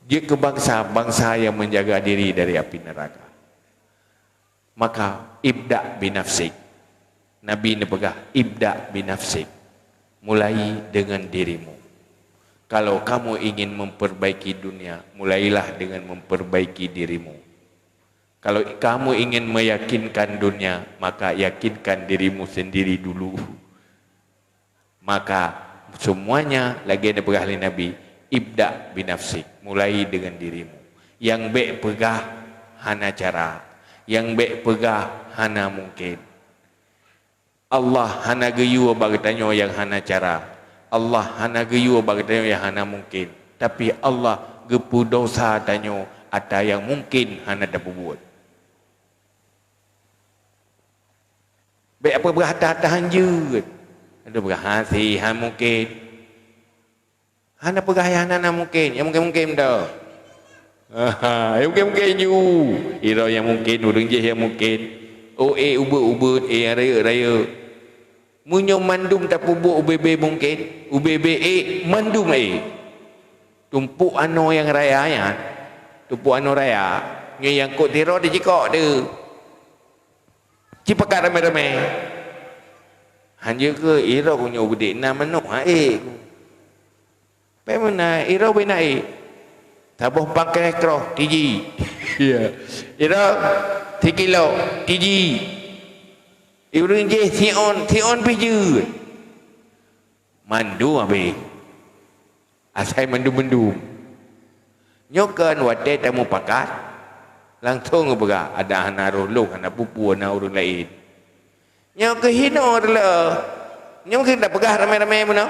jeuet keu bansa, bansa yang menjaga diri dari api neraka. Maka, ibda binafsik. Nabi neupeugah, "Ibda binafsik." Mulai dengan dirimu. Kalau kamu ingin memperbaiki dunia, mulailah dengan memperbaiki dirimu. Kalau kamu ingin meyakinkan dunia, maka yakinkan dirimu sendiri dulu. Maka, semuanya lagèe neupeugah lé Nabi, "Ibda binafsik", mulai dengan dirimu. Nyang bèk peugah hana cara, nyang bèk peugah hana mungken. Allah hana geuyue bak geutanyoe nyang hana cara. Allah hana geuyue bak geutanyoe nyang hana mungken. Tapi Allah geupeudosa tanyoe ata nyang mungken hana tapeubuet. Bèk peugah ata-ata han jeuet. Adoh peugah hase han mungken. Hana peugah nyang hana mungken, nyang mungken-mungken meudo. Aha, nyang mungken-mungken ju. Sidroe nyang mungken, ureueng jih nyang mungken. Oh, eh, ubeut-ubeut, eh, nyang rayeuk-rayeuk. Meunyoe mandum tapeubuet ubé-bé mungken, ubé-bé ék, mandum ék. Tumpuk anoe nyang raya nyan, tumpuk anoe raya, nyoe nyang kok sidroe teucikok teuh. Cipakat ramé-ramé. Han jeuet keu sidroe ku nyoe beudék na manok ha ék ku. Pé meunan sidroe beu na ék. Saboh pangkée kroh tiji. Ya. Sidroe sikilo tiji. Ureueng jih siôn, siôn pih jeuet. Mandum abéh. Asai mandum-mandum. Nyoe kon watée tamupakat, langsong geupeugah, "Adak hana roh lôn, hana peue-peue na ureueng laén." Nyoe keuh hinoe teuleue. Nyoe keuh tapeugah ramé-ramé meunoe.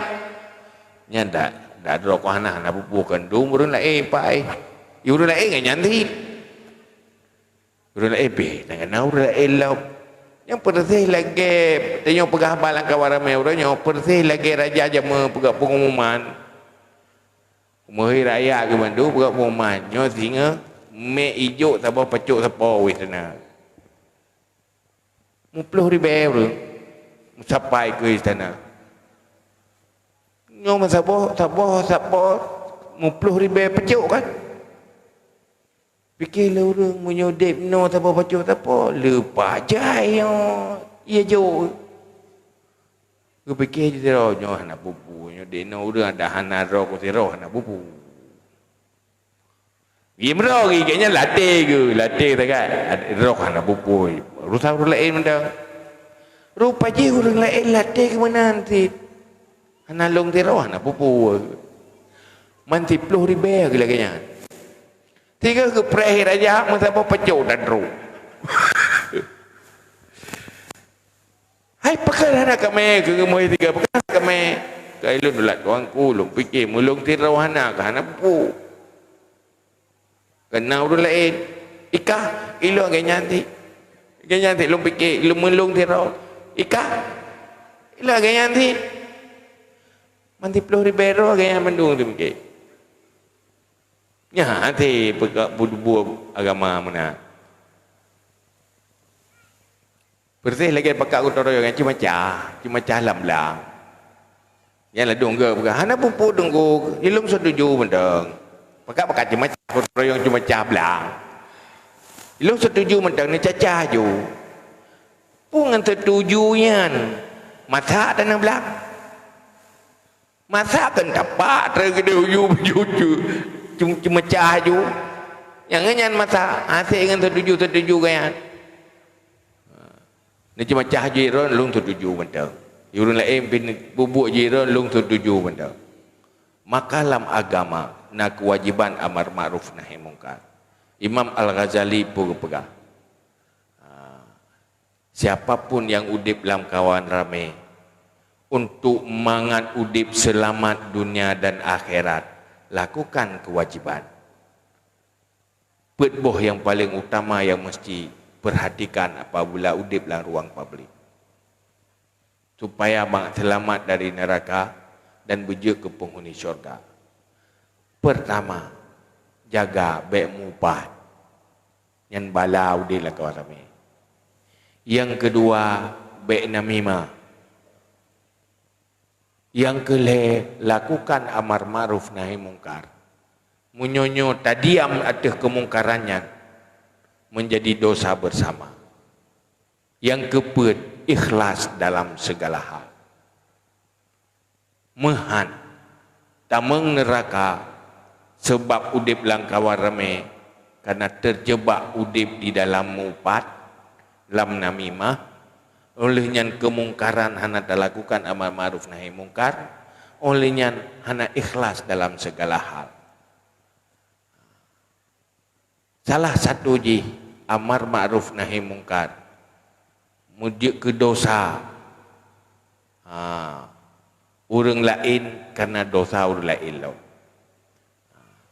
Nyan dak, dak droe kon hana, hana peue-peue kon dum ureueng laén, pai. Ureueng laén ngon nyan cit. Ureueng laén beh, na, na ureueng laén lom. Nyang peureuseh lagée tanyoe peugah bak lam kawan ramé uroe nyoe, peureuseh lagée raja jameun peugah pengumuman. Meuhôi rakyat geuh mandum peugah pengumuman, nyoe singoh mé ijok saboh pacok sapo wéh teuna. Muploh ribée ureueng meusapai keu istana. Nyoe meusaboh, saboh, sapo muploh ribée pacok kan? Pike lé ureueng, meunyoe udeb inoe saboh pacok sapo, leupah jai nyoe, iya jok. Geupike sidroe, "Nyoe hana peue-peue, nyoe dek inoe ureueng adak hana droe ku sidroe, hana peue-peue." Geumeudroe geuh, gobnyan latée geuh, latée sagai, droe hana peue-peue. Urosan ureueng laén mantong. Rupa jih ureueng laén latée geuh meunan cit. Hana lôn sidroe, hana peue-peue. Man siploh ribée geuh lagée nyan. Sigoe geupreh raja meusaboh pacok dan droe. "Hai, pakon hana kamé?" keu geumoe sigoe, "Pakon hana kamé?" Ka ilôn ulat tuanku, lôn pike meulông sidroe hana, ka hana peue-peue. Keu na ureuëng laén, ikah, ilôn lagée nyan cit. Lagée nyan cit lôn pike, ilôn meulông sidroe. Ikah, ilôn lagée nyan cit. Man siploh ribée droe lagée nyan mandum teumike. Nyan até peuka-, peudubuek agama meunan. Persis lagée pakat gotong royong nyang ceumeucah, ceumeucah lam blang. Nyan ladôm geuh peugah, "Hana peue-peue Teungku, ilôn seutuju mantong." Pakat-pakat ceumeucah gotong royong ceumeucah blang. Ilôn seutuju mantong neucacah ju. Peue ngon seutuju nyan? Masak dan blang. Masak kan tapak, teuk keudeh uju-uju cu-, ceumeucah ju. Nyang nyan masak, hase ngon seutuju-seutuju gaya. Neuceumeucah ju droe, lôn seutuju mantong. Ureuëng laén pih bubuek ju droe, lôn seutuju mantong. Maka lam agama na keuwajiban amar makruf nahi mungkar. Imam Al-Ghazali pun geupeugah, siapapun nyang udeb lam kawan ramé, untuk mangat udeb seulamat dunia dan akhirat, lakukan keuwajiban. Peuet boh nyang paleng utama nyang meusti peurhatikan apabila udeb lam ruang publik, supaya mangat seulamat dari neuraka dan beujeuet keu peunghuni syurga. Peurtama, jaga bék mupat. Nyan bala udeb lam kawan ramé. Nyang keudua, bék namimah. Nyang keulhée, lakukan amar makruf nahi mungkar. Meunyoe nyoe tadiam ateueh keumungkaran nyan, meunjadi dosa beusama. Nyang keupeuet, ikhlas dalam segala hal. Meuhan, tamong neuraka sabab udeb lam kawan ramé, kareuna teujeubak udeb di dalam mupat, lam namimah, óh lheueh nyan keumungkaran hana talakukan amar makruf nahi mungkar, óh lheueh nyan hana ikhlas dalam segala hal. Salah satu jih amar makruf nahi mungkar, meujeuet keu dosa, ha, ureuëng laén kareuna dosa ureuëng laén lom.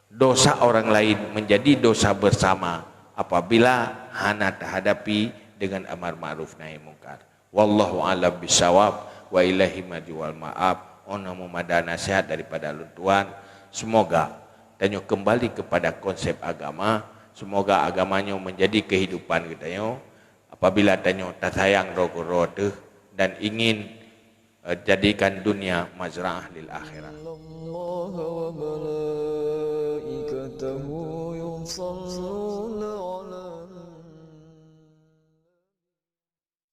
Dosa orang lain menjadi dosa bersama apabila hana tahadapi dengan amar makruf nahi mungkar. Wallahu a'lam bishawab, wa ilaihi marji wal ma'ab. Ona meumada nasihat daripada lôn tuan. Semoga tanyoe kembali kepada konsep agama. Semoga agama nyoe menjadi kehidupan geutanyoe. Apabila tanyoe tasayang droe keudroe teuh dan ingin, eh, jadikan dunia mazra'ah lil akhirah.